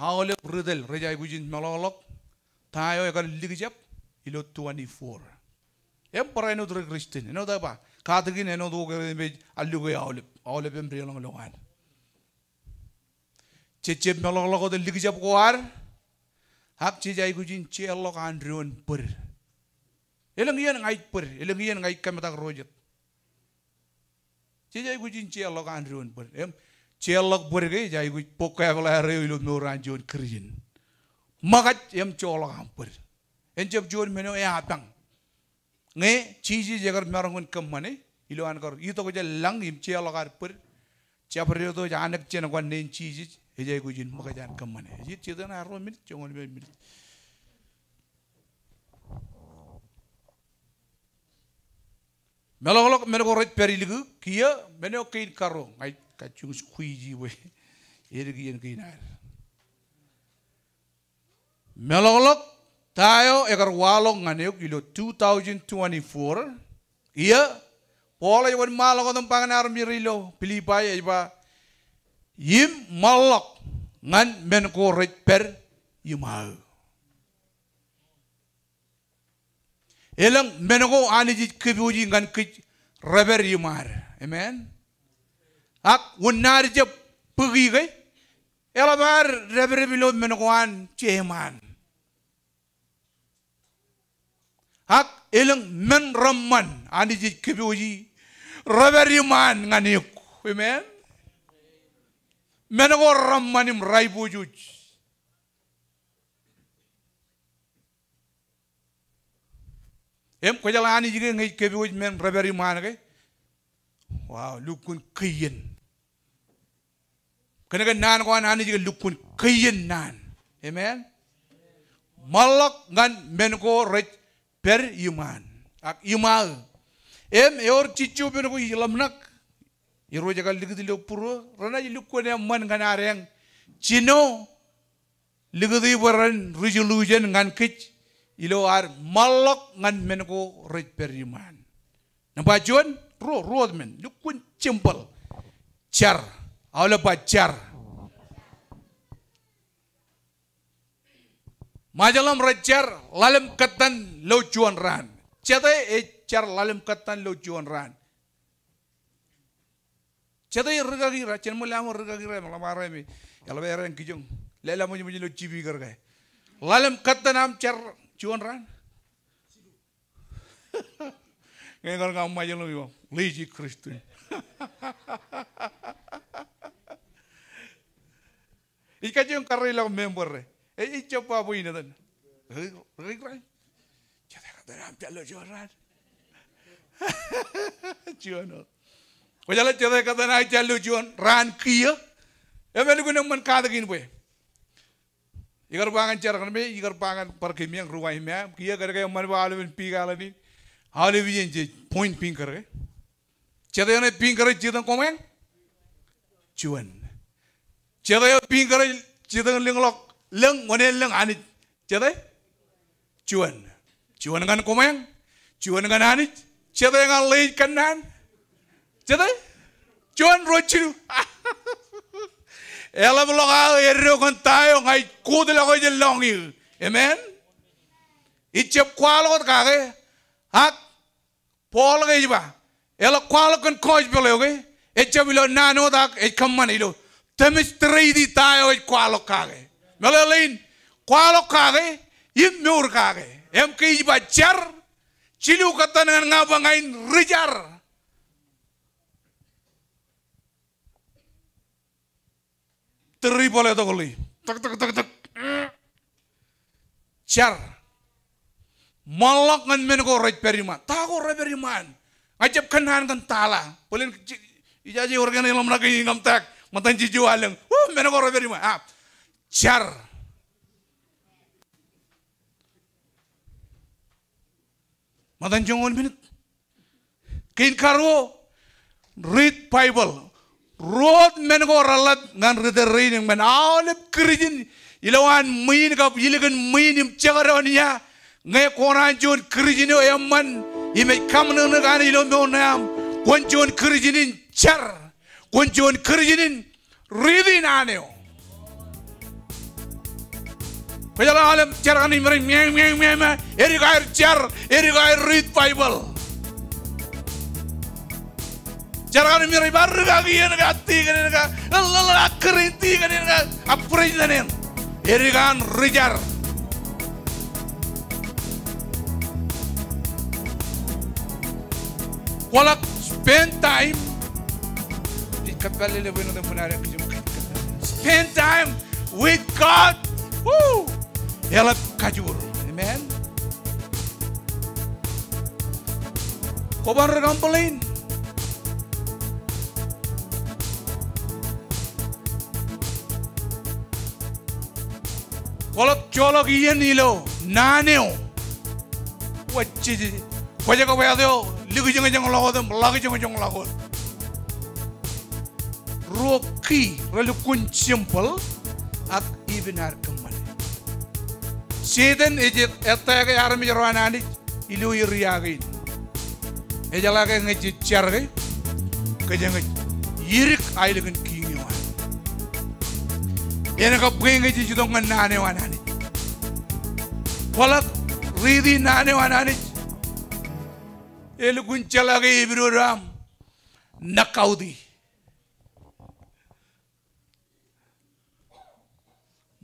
aolep ri tōl rej aikuj in meḷọkḷọk ta eo ekar likjab ilo twenty-four. Im barāinwōt ri Kristian, āinwōt eo ba, katakin āinwōt ko kōrā im ej allukwe aolep, aolep im deḷọñ lowaan. Jej jab meḷọkḷọk wōt likjab ko ad, ak jej aikuj in jeorḷọk an doon bōd. Elōñ iien ña ij bōd, elōñ iien ña ij kōmetak ro jet. Jej aikuj in jeorḷọk an doon bōd. Im, jeorḷọk bōd ke ej aikuj vocabulary eo ilo mour an juon Kūrjin. Ṃōkaj im joḷọk aṃ bōd. En jab juon men eo eapañ. Ñe Jisōs ekar maroñ in kōṃṃane, ilo an kar itok jān lañ im jeorḷọk ad bōd, jabdewōt eo ej anōk jān kōnnaan Jisōs, ej aikuj in ṃōkaj an kōṃṃane. Ej jet ṇe, arro minit, joñoul minit. Meḷọkḷọk men ko rej pād ilikū, kiiō men eo kein karuo, ña ij kajjioñ squeeze bwe edik iien kein ad. Meḷọkḷọk ta eo ekar waḷọk ñan eok ilo two thousand twenty-four. Iiō, Paul ej wōnṃaanḷọk wōt im ba ñan armej ilo Pilippai, ej ba, im ṃanḷọk ñan men ko rej pād iṃaō. Elōñ men ko Anij ej kōpooji ñan kōj repād iṃaad. Amen. Ak wōn naaj jab bōki ke, eḷap ad dāpdep ilo men ko an jeṃaan. Ak elōñ men reṃṃan Anij ej kōpooji repād iṃaan ñan eok. Amen. Men ko reṃṃan im raiboojoj. Im kwōjeḷā Anij ke ñe ej kōpooj men repād iṃaan ke, wow, lukkuun keiien. Kōnke naan ko an Anij ke lukkuun keiien naan. Amen. Ṃanḷọk ñan men ko rej pād iṃaan. Ak iṃaō. Im ewōr jejjo men ko ij ḷōmṇak. Irooj ekar likūt ilo būruō, renaaj lukkuun eṃṃan ñan adeañ jino likūti bwe ren resolution ñan kōj ilo ad ṃanḷọk ñan men ko rej pād iṃaan. Nōṃba juon, ruo, ruo wōt men, lukkuun simple. Jar, aolep ba jar. Ṃajeḷ im rej jar ḷalem kōttan ilo juon raan. Jete ej jar ḷalem kōttan ilo juon raan? Jete ej rūkaki ra, jen ṃōk lale ṃōk rūkaki ra, im ḷōṃaro im eḷap ereñ kijoñ. Lale ṃōjṃōj ilo jibikar ke. Ḷalem kōttan aṃ jar juon raan. Ñe kar ña Ṃajeḷ eo, lazy Christian. Ij kajjioñ karreoḷọk member ro. Ej, ij jab ba bwe in etan. Ej, ej, ej. Jete kōttan aṃ jar ilo juon raan? Juon wōt. Kwōjeḷā jete kōttan aō jar ilo juon raan kiiō? Eṃṃan lukkuun eṃṃan katak in bwe ikar ba ñan jar kaṇ me, ikar ba ñan bar kōmeiañ, ruwaimeaṃ. Kiiō kōn ke eṃṃan bwe aolepen pika ḷein in, aolep iien jej point finger ke. Jete eṇ ej finger eo jitōñ koṃeañ? Juon. Jete eo finger eo jitōñ lōñḷọk, lōñ, wōṇāān lōñ Anij? Jete? Juon. Juon ñan koṃeañ, juon ñan Anij, jete ñan ḷeej kōnnaan? Jete? Juon, ruo, jilu. Eḷapḷọk aō eddo kōn ta eo ña ij quote ḷọk eo jān lọñiō. Amen. Ij jab kwaḷọk wōt kake, ak Paul ke ej ba, eḷak kwaḷọk kōn gospel eo ke, ejjab ilo naan wōt ak ej kōṃṃan ilo demonstrate ta eo ej kwaḷọk kake. Meḷeḷein kwaḷọk kake im mour kake. Im ke ij ba jar, jilu kōttan ñan ña bwe ña in ri jar. Tōre bōḷ eo tokḷe. Tōk, tōk, tōk, tōk. Jar. Ṃanḷọk ñan men ko rej pād iṃaan. Ta ko rej pād iṃaan? Ña ij jab kōnnaan kōn tala. Bōlen, ijaje ewōr kōn ḷōmṇak in ña im tak. Ṃōttan jijo alōñ. Woo, men ko rej pād iṃaan. Ah, jar. Ṃōttan joñoul minit. Kein karuo, read Bible. Ruo wōt men ko reḷap ñan ri tōre in, eṃṃan aolep Kūrjin ilowaan ṃwiin kab ilikin ṃwiin im jekdọọn ia, ñe kwōnaaj juon Kūrjin eo eṃṃan im ej kaṃōṇōṇō kōn ilo mour ṇe aṃ, kwōn juon Kūrjin in jar. Kwōn juon Kūrjin in riiti naan eo. Kwōjeḷā aolep jar kaṇ im rej meañ, meañ, meañ, meañ. Edik aer jar, edik aer read Bible. Jar kaṇ im rej ba rūkaki eṇ ke, ak tikōn eṇ ke, ḷōḷ, ḷōḷ, ak kūr in tikōn eṇ ke, ak president eṇ. Edik an ri jar. Kwōḷak spend time. Ij kōppālele bwe en ṃōṇōṇō. Spend time with God. Woo! Eḷap kajoor. Amen. Kwō ban ri complain. Kwōḷak joḷọk iien ilo naan eo. Wōj jeje. Kwōj kab āt eo likjōñjōñḷọk wōt im ḷakjōñjōñḷọk wōt. Ruo key, relukkuun symbol, ak even ad kōṃṃane. Setan ej attack e armej ro an Anij ilo area kein. Ejeḷā ke ñe jej jar ke, kōjeañ ej idik aelōñ in kiiñ eo an. En kab bwe ñe jej itok ñan naan eo an Anij, kwōḷak riiti naan eo an Anij, elukkuun jeḷā ke epidodo aṃ knockout e.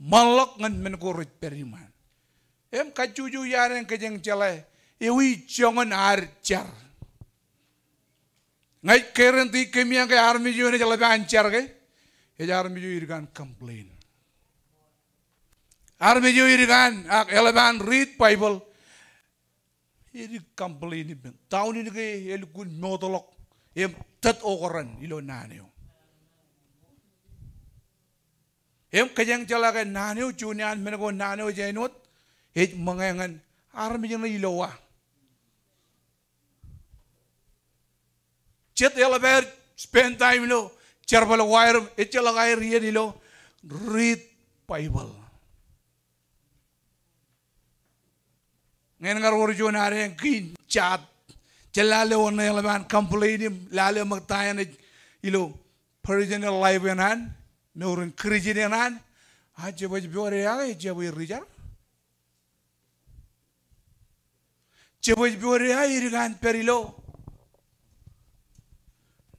Ṃōḷḷọk ñan men ko rej pād iṃaan. Im kajjojo iadeañ kōjeañ jeḷā ewi joñan ad jar. Ña ij guarantee kōm iaan ke armej eo enaaj ḷap an jar ke, ej armej eo edik an complain. Armej eo edik an, ak eḷap an riit Baibōḷ, edik complain ippān. Ta in ke elukkuun mootḷọk im tōt okran ilo naan eo. Im kōjeañ jeḷā ke naan eo, juon iaan men ko naan eo ej āinwōt, ej ṃōñā ñan armej ṇe ilo wa. Jet eḷap aer spend time ilo jerbal ko aer, ejjeḷọk aer iien ilo riit Baibōḷ. Ñe en kar wōr juon ad eñ kein jaat, jen lale wōn ṇe eḷap an complain im lale ṃōk ta eṇ ej ilo personal life eṇ an, mour in Christian eṇ an, a jab ej pojak ke ejjab ej rijar. Jab ej pojak ke edik an pād ilo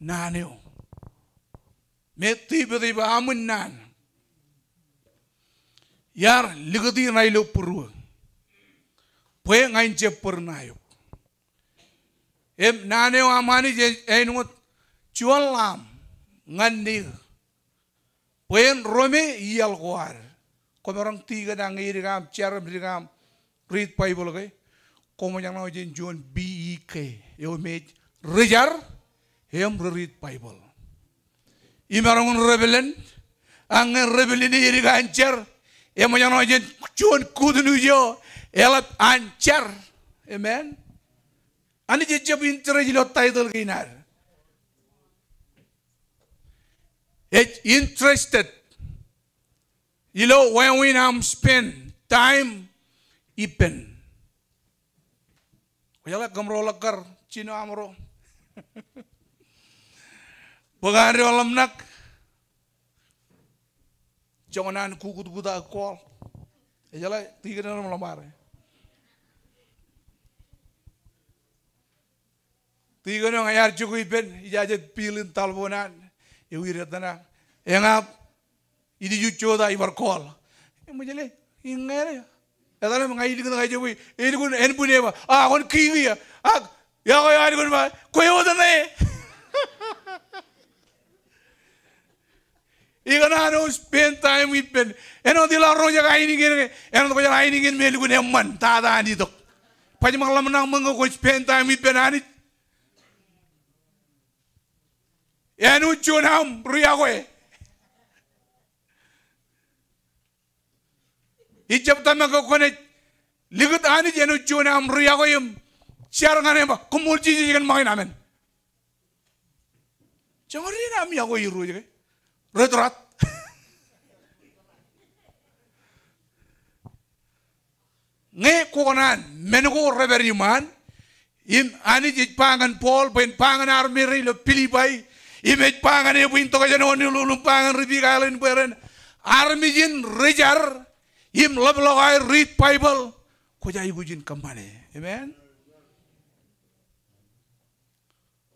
naan eo. Im Devid ej ba aṃ naan, iar likūti ṇae ilo būruō, bwe ña in jab bōd ṇae eok. Im naan eo aṃ Anij ej āinwōt juon lamb ñan neō, bwe en rome iaḷ ko ad. Koṃ maroñ ti kōn ñe edik aṃ jar im edik aṃ riit Baibōḷ ke, koṃ maroñ ṇa jān juon B E K eo me ej rijar im reriit Baibōḷ. Imaroñ in repelen, ak ñe repelen edik an jar, eṃōj ṇa jān juon good news eo eḷap an jar. Amen. Anij ejjab interest ilo title kein ad. Ej interested ilo wāween aṃ spend time ippān. Kwōjeḷā kōmro ḷọk kar jino amro. Bōk an ro ḷōmṇak. Joñan an kukutkut ak call. Ejeḷā tikōn eo ḷōmṇak. Tikōn eo ña iar jokwe ippān, ijajet bill in talboon an, ewi detana, eñab, ilju jota ibar call. Eṃōj ḷe, iññā ṇe. Etal im ña ilikūt ña ijokwe, elukkuun ānbwin eo ej ba, a, kwōn kiiō, ak, iọkwe eo elukkuun ba, kwe wōt ṇe. Ikōṇaan wōt spend time ippān. Āinwōt ilo ro jek ainikien ke, āinwōt kwōj ainikien me elukkuun eṃṃan, tata an itok. Baj ṃōk ḷōmṇak ṃōk ñe kwōj spend time ippān Anij. Āinwōt juon aṃ ri yokwe. Ijab tōmak ke kwōnaaj likūt Anij āinwōt juon aṃ ri yokwe im jar ñan e im ba, koṃṃool Jisōs kōn ṃōñā in, amen. Joñan ri aṃ yokwe irooj ke. Rej rat. Ñe kwō kōṇaan men ko repād iṃaan, im Anij ej ba ñan Paul bwe en ba ñan armej ro ilo Pilipai, im ej ba ñan e bwe in tokjān wōn ilo, im ba ñan ri-Big Island bwe ren armej in rijar im ḷapḷọk aer riit Baibōḷ, kwōj aikuj in kōṃṃane. Amen.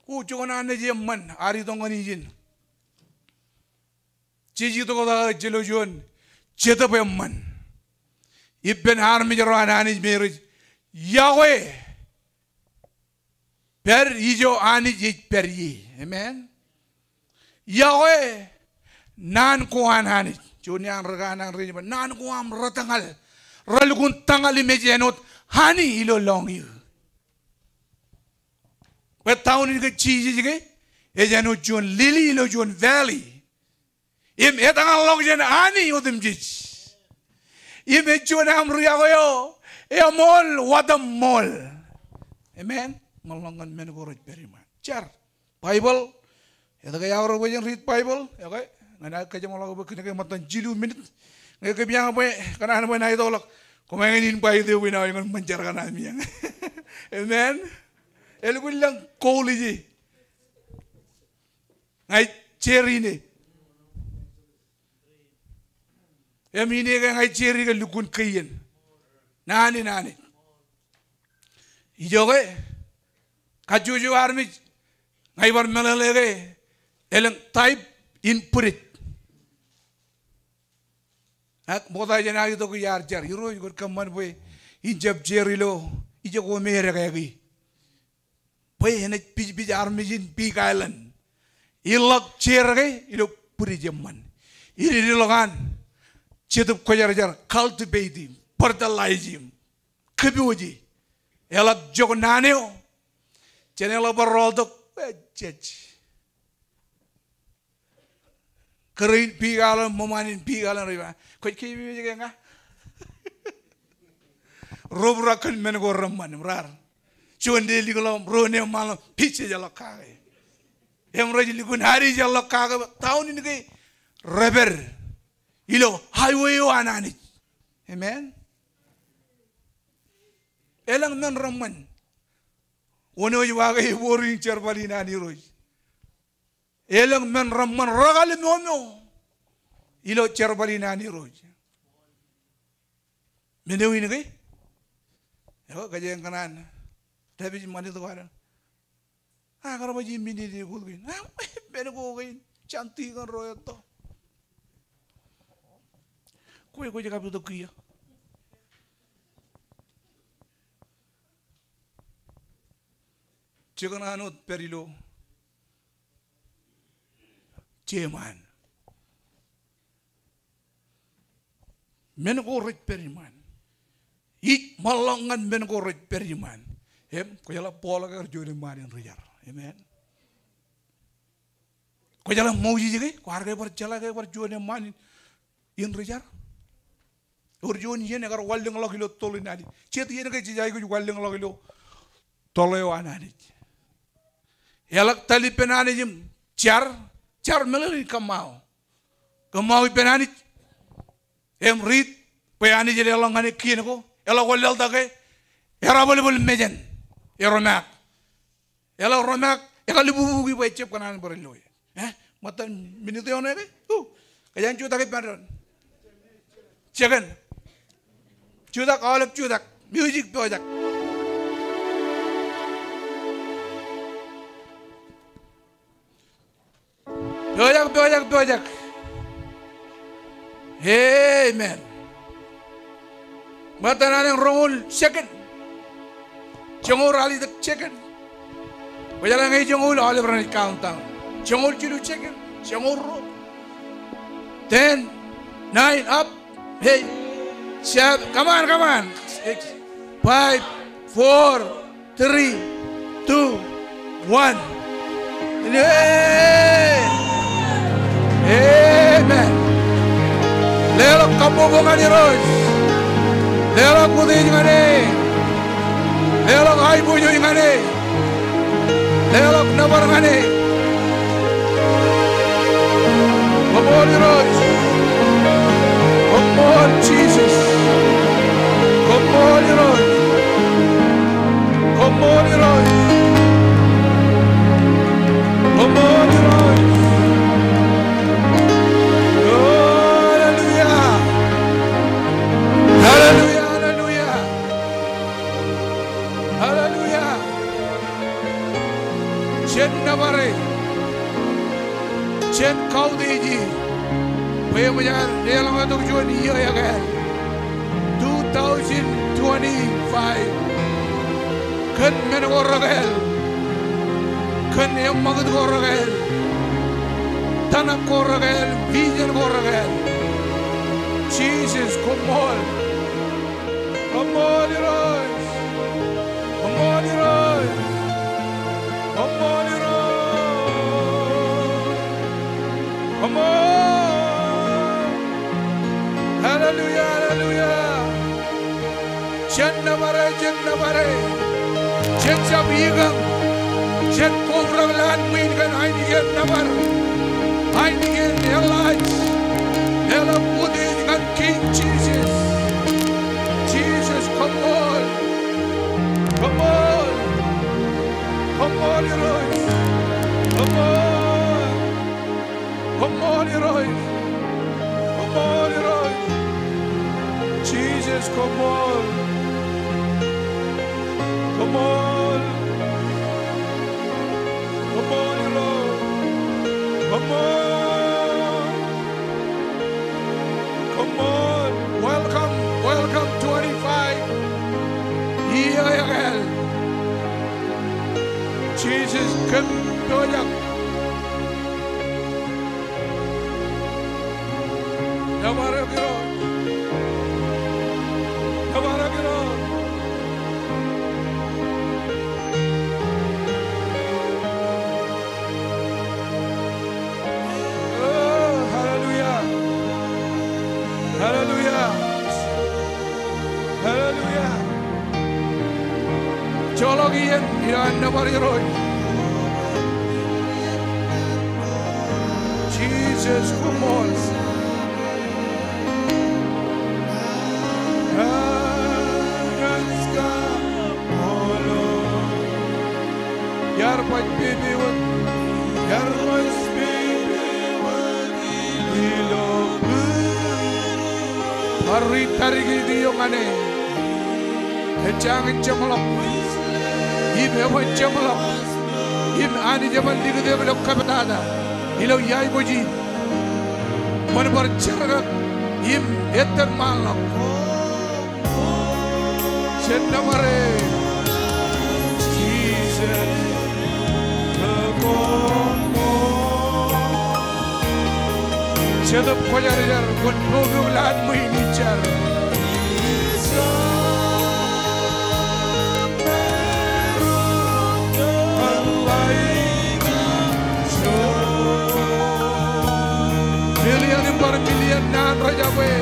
Kwō joñan naaj eṃṃan ad itok ñan ijin. Jej itok tok ijin ilo juon jetōb eṃṃan ippān armej ro an Anij me rej yokwe pād ijo Anij ej pād ie. Amen. Yokwe naan ko an Anij. Juon iaan ri kanaan rej ba naan ko aṃ retōñal. Relukkuun tōñal im ej āinwōt honey ilo lọñiō. Bwe town in ke Jisōs ke ej āinwōt juon lily ilo juon valley. Im etōñal ḷọk jān honey otemjej. Im ej juon aṃ ri yokwe eo eṃool wōt im ṃool. Amen. Ṃōḷ ḷọk ñan men ko rej pād iṃaan. Jar Baibōḷ. Etke eaorōk bwe jen riit Baibōḷ? Okay. Ñan aō kōjeṃḷọk bwe kōnke ṃōttan jilu minit. Ñe kōpeañ bwe kōṇaan bwe en aetokḷọk, koṃ eñin invite eō in aō ñan ṃōn jar kaṇ ami eñ. Amen. Elukkuun lōñ goal ije. Ña ij share ine. Im ine ke ña ij share ke lukkuun kein. Naan in Anij. Ijoke, kajjojo armej, ña ibar meḷeḷe ke elōñ type in bwidej. Ak ṃokta jān aō itok iar jar, Irooj, kwōn kōṃṃan bwe in jab share ilo ijoko me edekāke. Bwe enaaj pijpij armej in Big Island. Ilọk share ke ilo bwidej eṃṃan. Idedilọk an Jetōb Kwōjarjar, cultivate im fertilize im kōpooje. Eḷak jok naan eo. Jān eḷak bar rọọltok, ejjej. Kōrā in Big Island, ṃōṃaan in Big Island rej ba, kwōj keememej ke ña? Ro būra kōn men ko reṃṃan im raar. Juon de likḷọk im ro neeṃṃanḷọk, pijjejḷọk kake. Im rej lukkuun adejeḷọk kake, town in ke rej pād ilo highway eo an Anij. Amen. Elōñ men reṃṃan. Wōn eo ej ba ke ebooring jerbal in an Irooj. Elōñ men reṃṃan rekāālōt ilo jerbal in an Irooj. Men eo in ke? Eo, kōjeañ kōṇaan dāpij ṃanit ko ad. A, kar ba ji minit e kōt kein. A, men ko kein. Jān tikōn ro etto. Kwe, kwōj kab itok kiiō. Jekōṇaan wōt pād ilo jeṃaan. Men ko rej pād iṃaan. Ij ṃōḷḷọk ñan men ko rej pād iṃaan. Im, kwōjeḷā Paul ke ekar juon eṃṃaan in ri jar. Amen. Kwōjeḷā Moses ke, kwaar ke bar jeḷā ke bar juon eṃṃaan in, in ri jar. Ewōr juon iien ekar wanlōñḷọk ilo toḷ in Anij. Jet iien ke jej aikuj wanlōñḷọk ilo toḷ eo an Anij. Eḷak tōl ippān Anij im jar, jar meḷeḷein kōṃṃao. Kōṃṃao ippān Anij. Im riit, bwe Anij eḷọk ñan e kien ko, eḷak wanlaḷtak ke, erabwilbwil mejān, eromaak. Eḷak romaak, ekar libubuki bwe ejjab kōṇaan bar lo e. Eh, ṃōttan minit eoon ṇe ke? Uh, kōjeañ jutak ippān doon. Jekōn. Jutak, aolep jutak. Music pojak. Pojak, pojak, pojak. Amen. Ṃōttan anōk roñoul second. Joñoul ralitōk second. Kwōjeḷā ñe joñoul aolep renaaj countdown. Joñoul jilu second. Joñoul ruo. Ten, nine, up. Hey, seven, come on, come on. Six, five, four, three, two, one. Amen. Amen. Leḷọk kabbokbok ñan Irooj. Leḷọk utiej ñan e. Leḷọk aiboojoj ñan e. Leḷọk nōbar ñan e. Koṃṃool Irooj. Koṃṃool Jisōs. Koṃṃool Irooj. Koṃṃool Irooj. Koṃṃool Irooj. Hallelujah. Hallelujah, hallelujah. Hallelujah. Jen nōbar e. Jen kautiej e. Bwe eṃōj ad deḷọñ tok juon iiō ekāāl. Two thousand twenty-five. Kōn men ko rekāāl. Kōn eṃṃakūt ko rekāāl. Tōmak ko rekāāl. Vision ko rekāāl. Jisōs, koṃṃool. Koṃṃool Irooj. Koṃṃool Irooj. Koṃṃool Irooj. Koṃṃool. Hallelujah, hallelujah. Jen nōbar e, jen nōbar e. Jen jab ikañ. Jen kobrak lowaan ṃwiin kōn ainikien nōbar. Ainikien eḷaaj eḷap utiej ñan Kiiñ Jisōs. Jisōs, koṃṃool. Koṃṃool. Koṃṃool Irooj. Koṃṃool. Koṃṃool Irooj. Koṃṃool Irooj. Jisōs, koṃṃool. Koṃṃool. Koṃṃool Irooj. Koṃṃool. Koṃṃool. Welcome, welcome twenty-five. Iiō ekāāl. Jisōs kōm pojak. Nōbar eok Irooj. Nōbar eok Irooj. Oh, hallelujah. Hallelujah. Hallelujah. Joḷọk iien ilo an nōbar Irooj. Jisōs, koṃṃool. Iar baj pepe wōt. Iar baj pepe wōt. Bar ri tarikiiki eo ñan e. Ejjañin jeṃḷọk im eban jeṃḷọk im Anij eban likūt eok ilo kapitata ilo iaiboojin. Ṃōn bar jerkak im ettōr ṃaanḷọk. Jen nōbar e. Jisōs, koṃṃool. Jetōb Kwōjarjar, kwōn pukpuk ḷaan ṃwiin ij jar. Million im bar million naan rej jab e.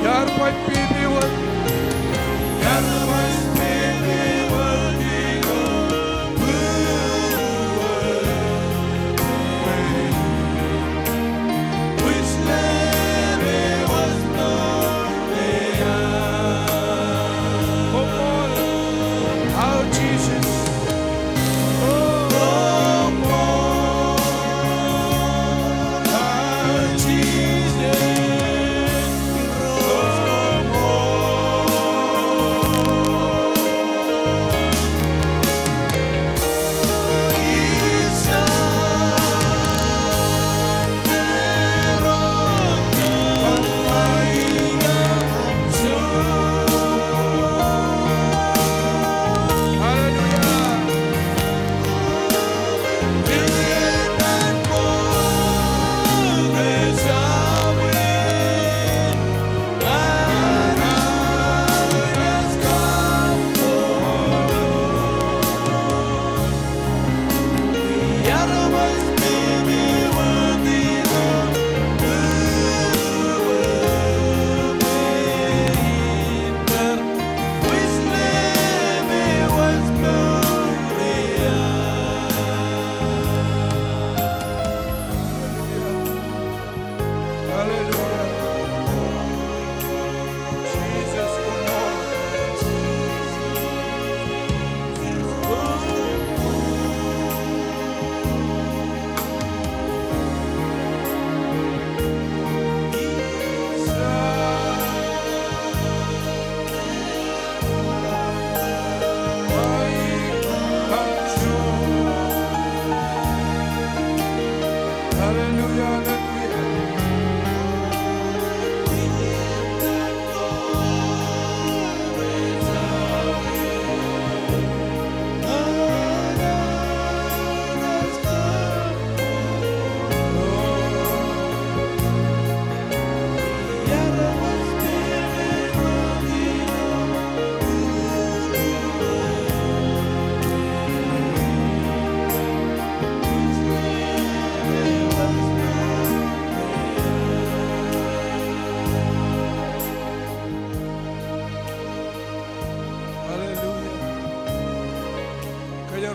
Iar baj pepe wōt.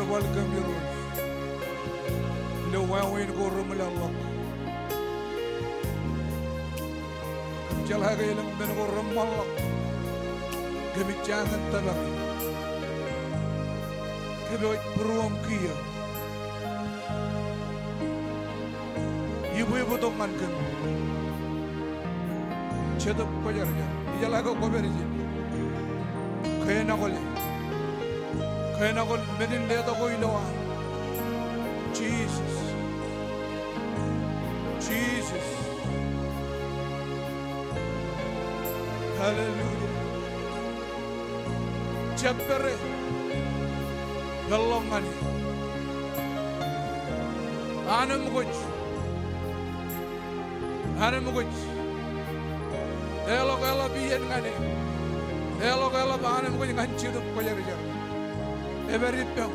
Welcome Irooj ilo wāween ko reṃwilaḷḷọk. Kōm jeḷā ke elōñ men ko reṃṃanḷọk kōmij jañin tōpare. Kōmij būruōṃ kiiō. Ibwibu tok ñan kōm. Jetōb Kwōjarjar. Ijeḷā ke kwōpād ijin. Kōnakole. Kōnakol men in letok ko ilo aṃ. Jisōs. Jisōs. Hallelujah. Jab pere. Peḷḷọk ñan e. Anemkwōj. Anemkwōj. Eḷọk eḷap iien ñan e. Eḷọk eḷap anemkwōj ñan Jetōb Kwōjarjar. Epād ippaṃ.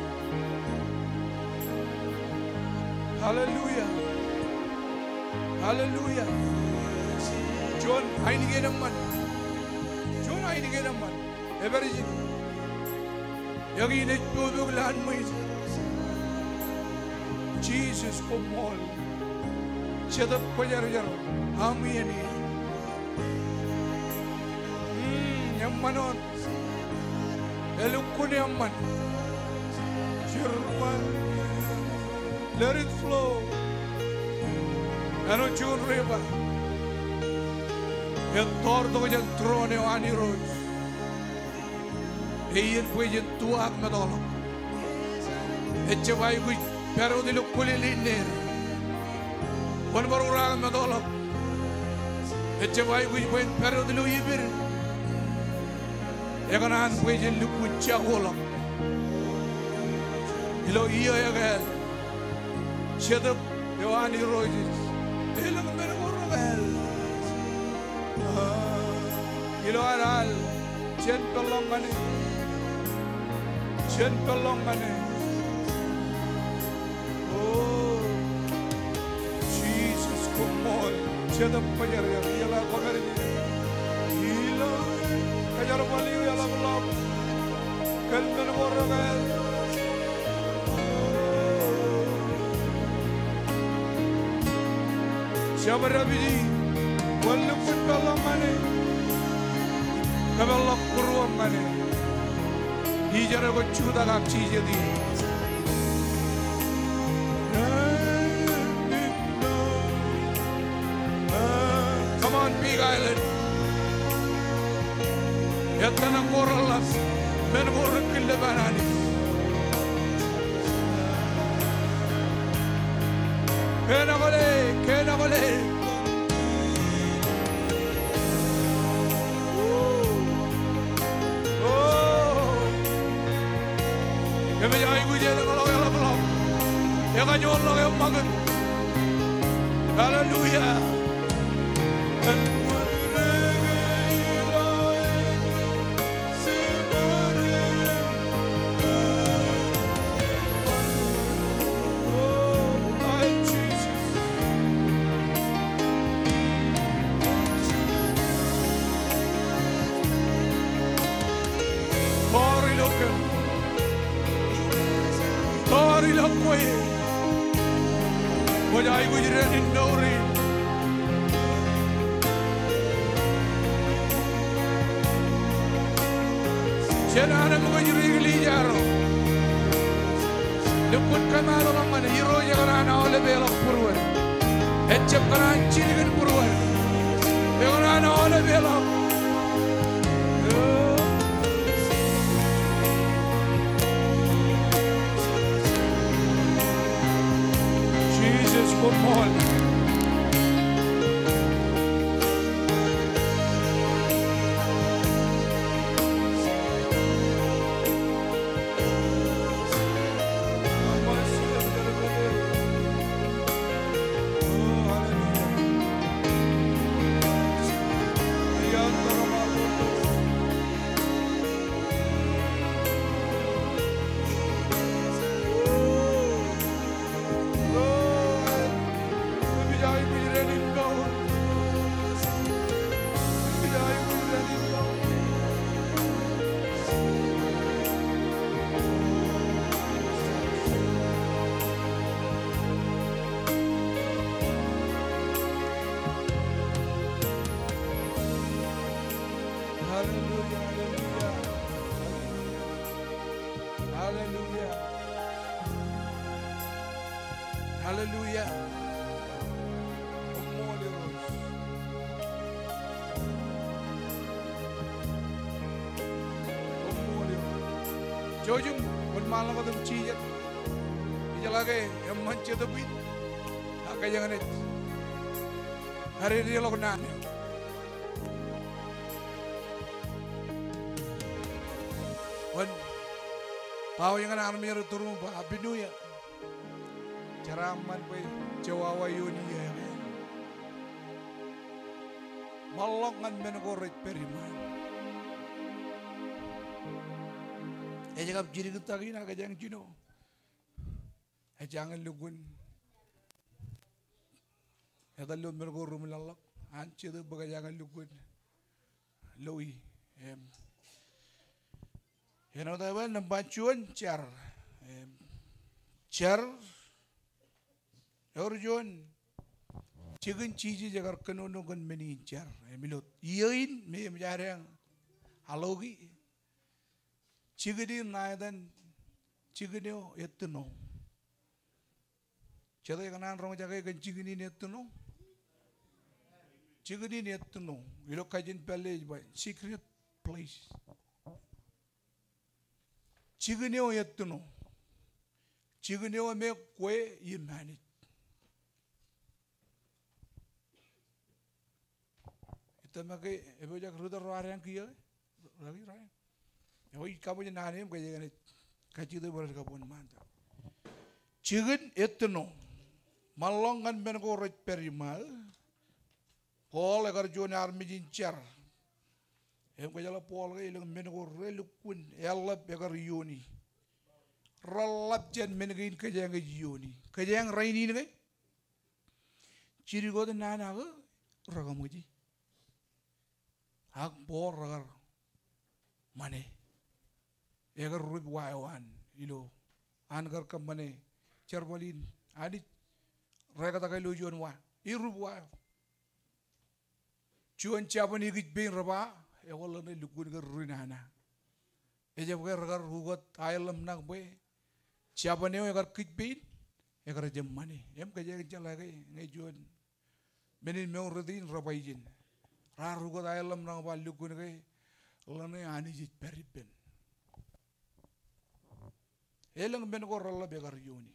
Hallelujah. Hallelujah. Juon ainikien eṃṃan. Juon ainikien eṃṃan. Epād ijin. Eñin ej pok lowaan ṃwiin. Jisōs koṃṃool. Jetōb Kwōjarjar. Aṃ iien ie. Mm, eṃṃan wōt. Elukkuun eṃṃan. Jerman. Let it flow. Āinwōt juon ri ba. Ettoor tok jān throne eo an Irooj. Eiiet bwe jen tuwaak meḷọkḷọk. Ejjab aikuj pād wōt ilo kwōlele in neier. Kwōn bar uraak meḷọkḷọk. Ejjab aikuj bwe en pād wōt ilo ibid. Ekōṇaan bwe jen lukkuun jakoḷọk ilo iiō ekāāl. Jetōb eo an Irooj ej. Elōñ men ko rekāāl. Ilo ad al, jen peḷḷọk ñan e. Jen peḷḷọk ñan e. O Jisōs, koṃṃool. Jetōb Kwōjarjar. Ijeḷā kwōpād ijin. Ilo kōjerbal eo eḷapḷọk. Kōn men ko rekāāl. Jabdewōt ij, kwōn lukkuun peḷḷọk ñan e. Kōpeḷḷọk būruōṃ ñan e. Ij jab jutak ak jijet ie. Come on, Big Island. Ettōṇak ko reḷḷap, men ko rekilep an Anij. Kōnakole, kōnakole. O. Kōmij aikuj elōñḷọk eḷapḷọk. Ekajoorḷọk eṃṃakūt. Hallelujah. Tọọr ilo kōm. Tọọr ilo kwe. Kwōj aikuj dān in mour in. Jen anemkwōj ri eklejia ro. Lukkuun kōmaatḷọk ñan e. Irooj ekōṇaan aolepeḷọk būruod. Ejjab kōṇaan jilkinbūruod. Ekōṇaan aolepeḷọk. Jisōs, koṃṃool. Hallelujah. Hallelujah. Koṃṃool Irooj. Koṃṃool Irooj. Jouj im wōnṃaanḷọk wōt im jijet. Ijeḷā ke eṃṃan Jetōb in, ak kōjeañ naaj karijer ḷọk naan eo. Wōn baawe ñan armej ro turun ba Happy New Year. Jeraaṃṃan bwe je wawa ioon iiō eo. Ṃōḷḷọk ñan men ko rej pād iṃaan. Ej kab jidik tak in ak kōjeañ jino. Ej jañin lukkuun etal ilo men ko ri-ṃwilaḷḷọk an Jetōb bwe kōjeañ lukkuun loi. Im āinwōt aō ba nōṃba juon jar. Im jar ewōr juon jikin Jisōs ekar kōnono kōn men in jar. Im ilo iiō in me eṃōj adeañ aloki, jikin in ṇa etan jikin eo ettino. Jete kōṇaan roñjake kōn jikin in ettino? Jikin in ettino. Ilo kajin pālle ej ba secret place. Jikin eo ettino. Jikin eo me kwe im Anij. Ij tōmak ke epojak ri tōl ro adeañ kiiō ke? Ro adeañ. Eo ij kaṃōj naan in im kōjeañ naaj kajjitōk bwe rej kab wōnṃaantok. Jikin ettino. Ṃōḷḷọk ñan men ko rej pād iṃaō. Paul ekar juon armej in jar. Im kōjeḷā Paul ke elōñ men ko relukkuun eḷap ekar iooni. Reḷap jān men kein kōjeañ ej iooni. Kōjeañ rainin ke jidik wōt naan ak rekaṃōji. Ak bōk rekar ṃane. Ekar rup wa eo an ilo an kar kōṃṃane jerbal in Anij rekataka ilo juon wa. Irup wa eo. Juon jabōn ikijpein re ba, ekwe ḷeṇe lukkuun ke ri nana. Ejab ke rekar ukōt aeḷap ṇañ bwe jabōn eo ekar kijpein, ekar jab ṃane. Im kōjeañ jeḷā ke ñe juon men in mour rot in re ba ijin. Raar ukōt aeḷap ṇañ ba lukkuun ke ḷeṇe Anij ej pād ippān. Elōñ men ko reḷap ekar iooni.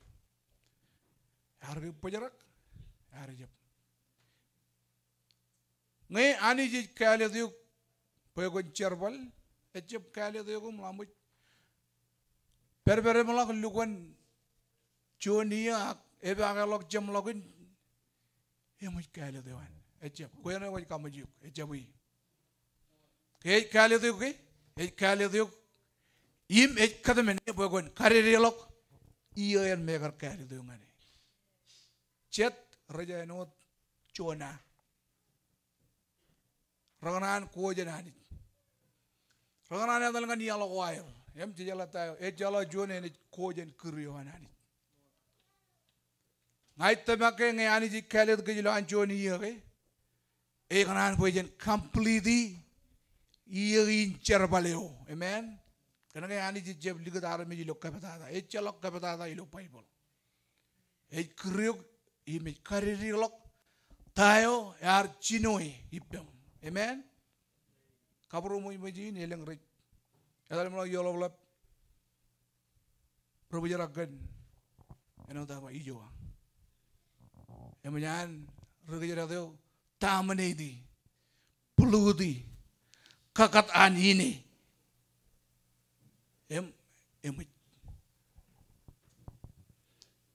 Ear ke bōjrak, ear jab. Ñe Anij ej kāālōt eok bwe kwōn jerbal, ejab kāālōt eok im ḷaṃōj pād, pād im ḷak lukkuun juon iiō ak epaakḷọk jeṃḷọkin, eṃōj kāālōt eo an. Ejab. Kwe eo kwōj kaṃōj eok. Ejab e. Ke ej kāālōt eok ke? Ej kāālōt eok. Im ej kōtmāne bwe kwōn kadede ḷọk iiō eo me ekar kāālōt eok ñan e. Jet rej āinwōt Jona. Rekōṇaan ko jān Anij. Rekōṇaan etal ñan iaḷ ko aer. Im jejeḷā ta eo, ejjeḷọk juon enaaj ko jān kūr eo an Anij. Ña ij tōmak ke ñe Anij ej kāālōt kōj ilo an juon iiō ke, ekōṇaan bwe jen complete iiō in jerbal eo. Amen. Kōnke Anij ejjab likūt armej ilo kōptata. Ejjeḷọk kōptata ilo Baibōḷ. Ej kūr eok im ej kadede ḷọk ta eo ear jino e ippaṃ. Amen. Kabūroṃōj in elōñ rej etal im ḷọk ioḷapḷap ri bōjrak kōn āinwōt aō ba ijo. Eṃōj an ri kōjdat eo dominate e, pollute e, kakat an ine. Im, eṃōj.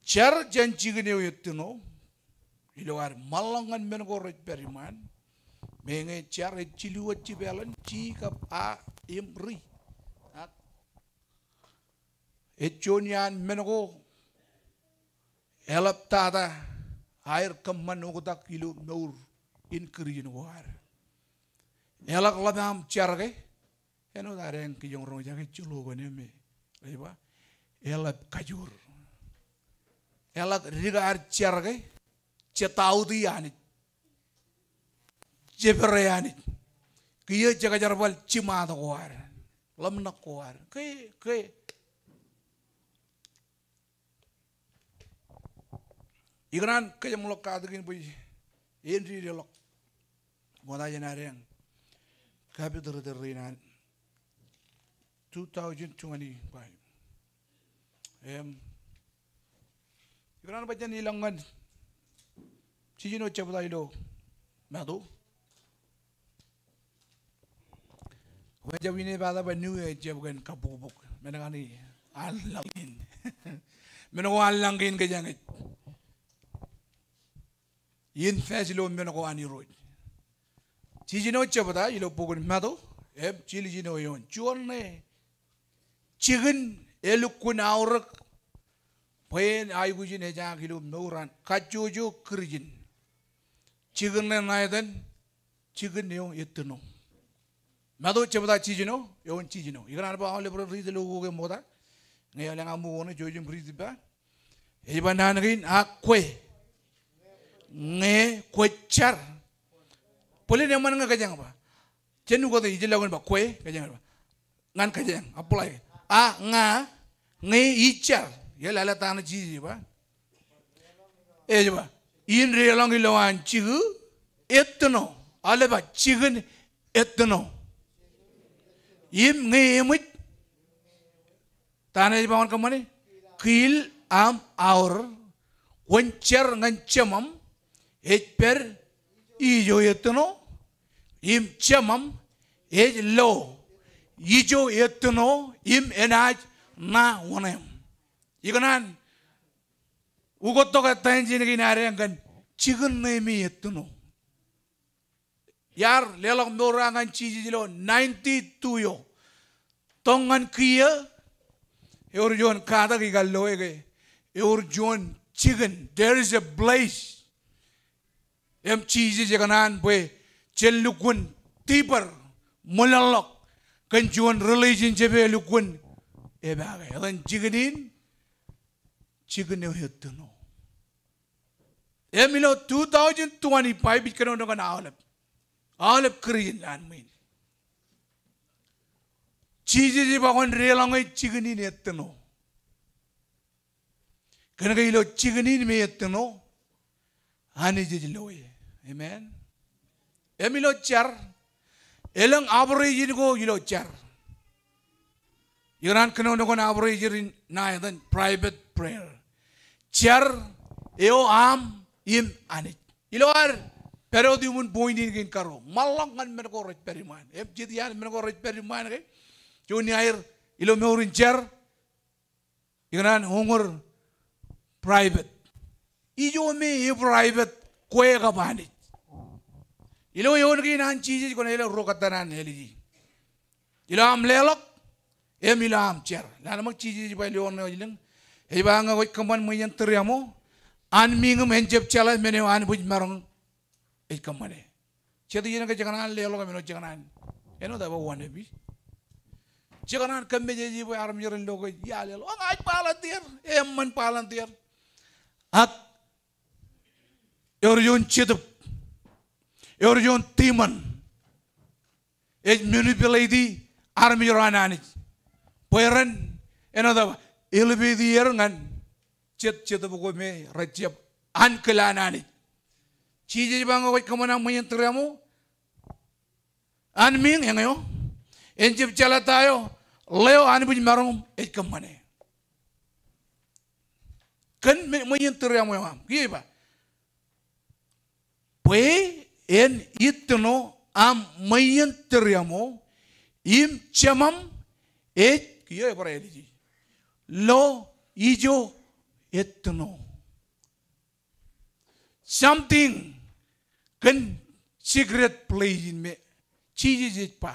Jar jān jikin eo ettino, ilo ad ṃōḷḷọk ñan men ko rej pād iṃaan, meñe jar ej jilu wōt jipeḷan, ji kab a im ri. Ak ej juon iaan men ko eḷaptata aer kōṃṃan oktak ilo mour in Kūrijin ko ad. Eḷak ḷap aṃ jar ke, āinwōt adeañ kijoñ roñjake jilu kōn e me rej ba, eḷap kajoor. Eḷak dik ad jar ke, je doubt e Anij. Jepere Anij. Kiiō jekjerbal jiṃaat ko ad. Ḷōmṇak ko ad. Ke, ke. Ikōṇaan kōjeṃḷọk katak in bwe en dedeḷọk ṃokta jān ad eñ kapitōr tōre in an two thousand twenty-five. Im ikōṇaan bwe jen ilọk ñan jiljino jebta ilo Matu. Bwe jab inepata bwe New Year ejjab kōn kabbokbok. Men kaṇe an lañ kein. Men ko an lañ kein kōjeañ ej. In fac ilo men ko an Irooj. Jiljino jebta ilo bok in Matu, im jiljino eoon. Juon ṇe jikin elukkuun aorōk bwe en aikuj in ejaak ilo mour an kajjojo Kūrijin. Jikin ṇe ṇa etan, jikin eo ettino. Matu jebta jiljino, eoon jiljino. Ikōṇaan ba aolep ren riit ilo ukok e ṃokta. Ñe elōñ aṃ ukok ṇe, jouj im riit ippa. Ej ba naan kein, ak kwe, ñe kwōj jar. Bōlen eṃṃan ñe kōjeañ ba. Jen ukōte ijellọkin ba kwe, kōjeañ ba. Ñan kōjeañ, apply. A, ña, ñe ij jar. Ej lale ta ṇe Jisōs ej ba. Ej ba, in deḷọñ ilowaan jikin ettino. Aolep ba jikin ettino. Im ñe eṃōj, ta ṇe ej ba kwōn kōṃṃane? Kiil aṃ aorōk, kwōn jar ñan Jemam, ej pād ijo ettino, im Jemam ej lo ijo ettino, im enaaj ṇa wōṇāān. Ikōṇaan ukōttok attention kein ad eñ kōn jikin ṇe me ettino. Iar leḷọk mour eo aō ñan Jisōs ilo ninety-two eo. Tok ñan kiiō, ewōr juon katak ikar loe ke ewōr juon jikin. There is a place. Im Jisōs ekōṇaan bwe jen lukkuun deeper, ṃōḷaḷḷọk kōn juon relationship e lukkuun epaake. Etan jikin in, jikin eo ettino. Im ilo two thousand twenty-five ij kōnono kōn aolep, aolep Kūrijin ilowaan ṃwiin. Jisōs ej ba kwōn deḷọñe jikin in ettino. Kōnke ilo jikin in me ettino, Anij ej loe. Amen. Im ilo jar, elōñ operation ko ilo jar. Ikōṇaan kōnono kōn operation in ṇa etan private prayer. Jar eo aṃ im Anij. Ilo ad pād wōt iuṃwin point in kein karuo. Ṃōḷaḷḷọk ñan men ko rej pād iṃaan. Im jet iaan men ko rej pād iṃaan ke, juon iaer ilo mour in jar, ikōṇaan uñūr private. Ijo me e private kwe kab Anij. Ilo eoon kein an Jisōs kwōnaaj lo ruo kōttan an āliji. Ilo aṃ leḷọk, im ilo aṃ jar. Lale ṃōk Jisōs ej ba ilo eoon eo ej lōñ. Ej ba ñe kwōj kōṃṃan ṃweien tūriaṃo, anmiiñ im en jab jeḷā men eo anbwijmaroñ ej kōṃṃane. Jet iien ke jekōṇaan leḷọk men eo jekōṇaan. Āinwōt eo ba wannabe. Jekōṇaan kōmmejeje bwe armej ren lo ke iar leḷọk. O, ña ij volunteer, eṃṃan volunteer. Ak ewōr juon jetōb, ewōr juon demon ej manipulate armej ro an Anij bwe ren, āinwōt eo ba, elevate er ñan jet jetōb ko me rej jab ankilaan Anij. Jisōs ej ba ñe kwōj kōṃṃan ṃweien tūriaṃo, anmiiñ eñ eo, en jab jeḷā ta eo, ḷeo anbwijmaroñ ej kōṃṃane. Kōn me-, ṃweien tūriaṃo eo aṃ. Kiiō ej ba, bwe en ettino aṃ ṃweien tūriaṃo, im Jemam ej, kiiō ebar āliji, lo ijo ettino. Something kōn secret place in me Jisōs ej ba.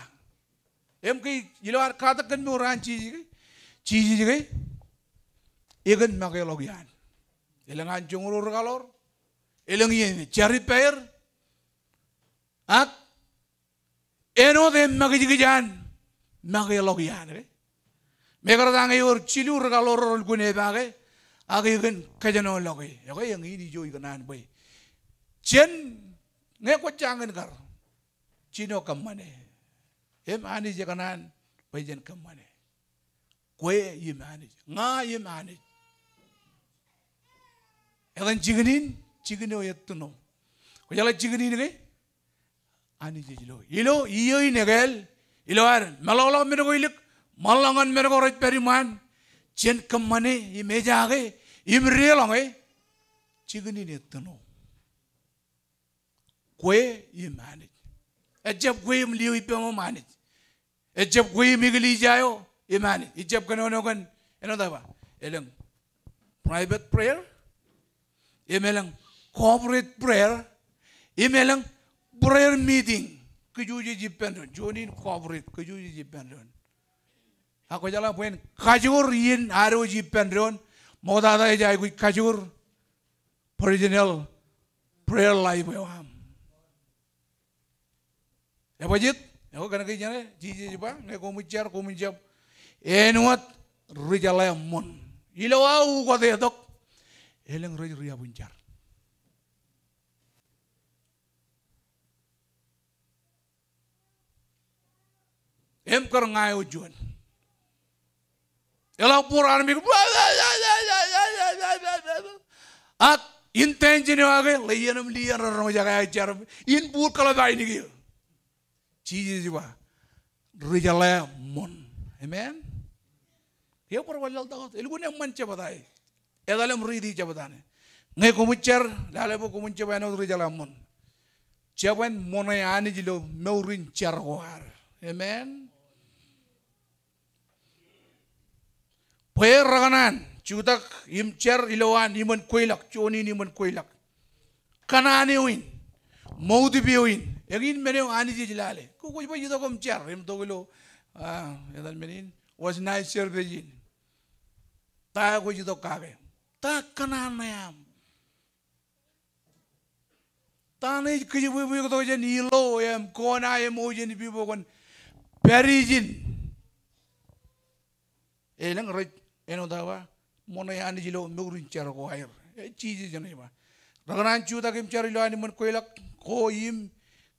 Im ke ilo ad katak kōn mour an Jisōs ke, Jisōs ke, ekōn makeḷọk iaan. Elōñ an joñoul ro rikaḷoor, elōñ iien ej jar ippaer, ak āinwōt emakijkij an makeḷọk iaan ke. Mekarta ñe ewōr jilu rikaḷoor ro relukkuun epaake, ak ekōn kōjenoḷọke. Ekwe eñin ijo ikōṇaan bwe jen, ñe kwōj jañin kar, jino kōṃṃane. Im Anij ekōṇaan bwe jen kōṃṃane. Kwe im Anij. Ña im Anij. Etan jikin in, jikin eo ettino. Kwōjeḷā jikin in ke? Anij ej lo. Ilo iiō in ekāāl, ilo ad meḷọkḷọk men ko ilik, ṃōḷọk ñan men ko rej pād iṃaan, jen kōṃṃane im ejaake im deḷọñ e, jikin in ettino. Kwe im Anij. Ejjab kwe im liō ippaṃ im Anij. Ejjab kwe im eklejia eo im Anij. Ejjab kōnono kōn, āinwōt aō ba, elōñ private prayer, im elōñ corporate prayer, im elōñ prayer meeting. Kōj ej ippān doon. Juon in corporate, kōj ej ippān doon. Ak kwōjeḷā bwe en kajoor iien ad wōj ippān doon, ṃoktata ej aikuj kajoor personal prayer life eo aṃ. Ebajjeet, eo kōn ke ijeṇe, Jisōs ej ba, ñe koṃij jar, koṃwin jab āinwōt ri jeḷā ṃoṇ. Ilo aō ukōt etok, elōñ rej riab in jar. Im kar ña eo juon. Eḷak bōd armej ke, ak intention eo aō ke, ḷeien im lien rej roñjake aō jar im in bōd kōḷap ainikien. Jisōs ej ba, ri jeḷā ṃoṇ. Amen. Eo bar wanlaḷtak wōt, elukkuun eṃṃan jebta e. Etal im riiti jebta ṇe. Ñe koṃij jar, lale bwe koṃwin jab āinwōt ri jeḷā ṃoṇ. Jab en ṃoṇe Anij ilo mour in jar ko ad. Amen. Bwe rekōṇaan jutak im jar ilowaan iṃōn kweilọk, juon in iṃōn kweilọk. Kōṇaan eo in, motive eo in, eñin men eo Anij ej lale. Kwe kwōj ba itok im jar, im tok ilo, ah, etan men in, wōj ṇae service in. Ta eo kwōj itok kake? Ta kōṇaan ṇe aṃ? Ta ṇe ej kōjebwebwe tok jān ilo im kōṇaan eo ṃool jān people kwōn pād ijin? Elōñ rej, āinwōt aō ba, ṃoṇe Anij ilo mour in jar ko aer. E, Jisōs eṇ ej ba, rekōṇaan jutak im jar ilowaan iṃōn kweilọk ko im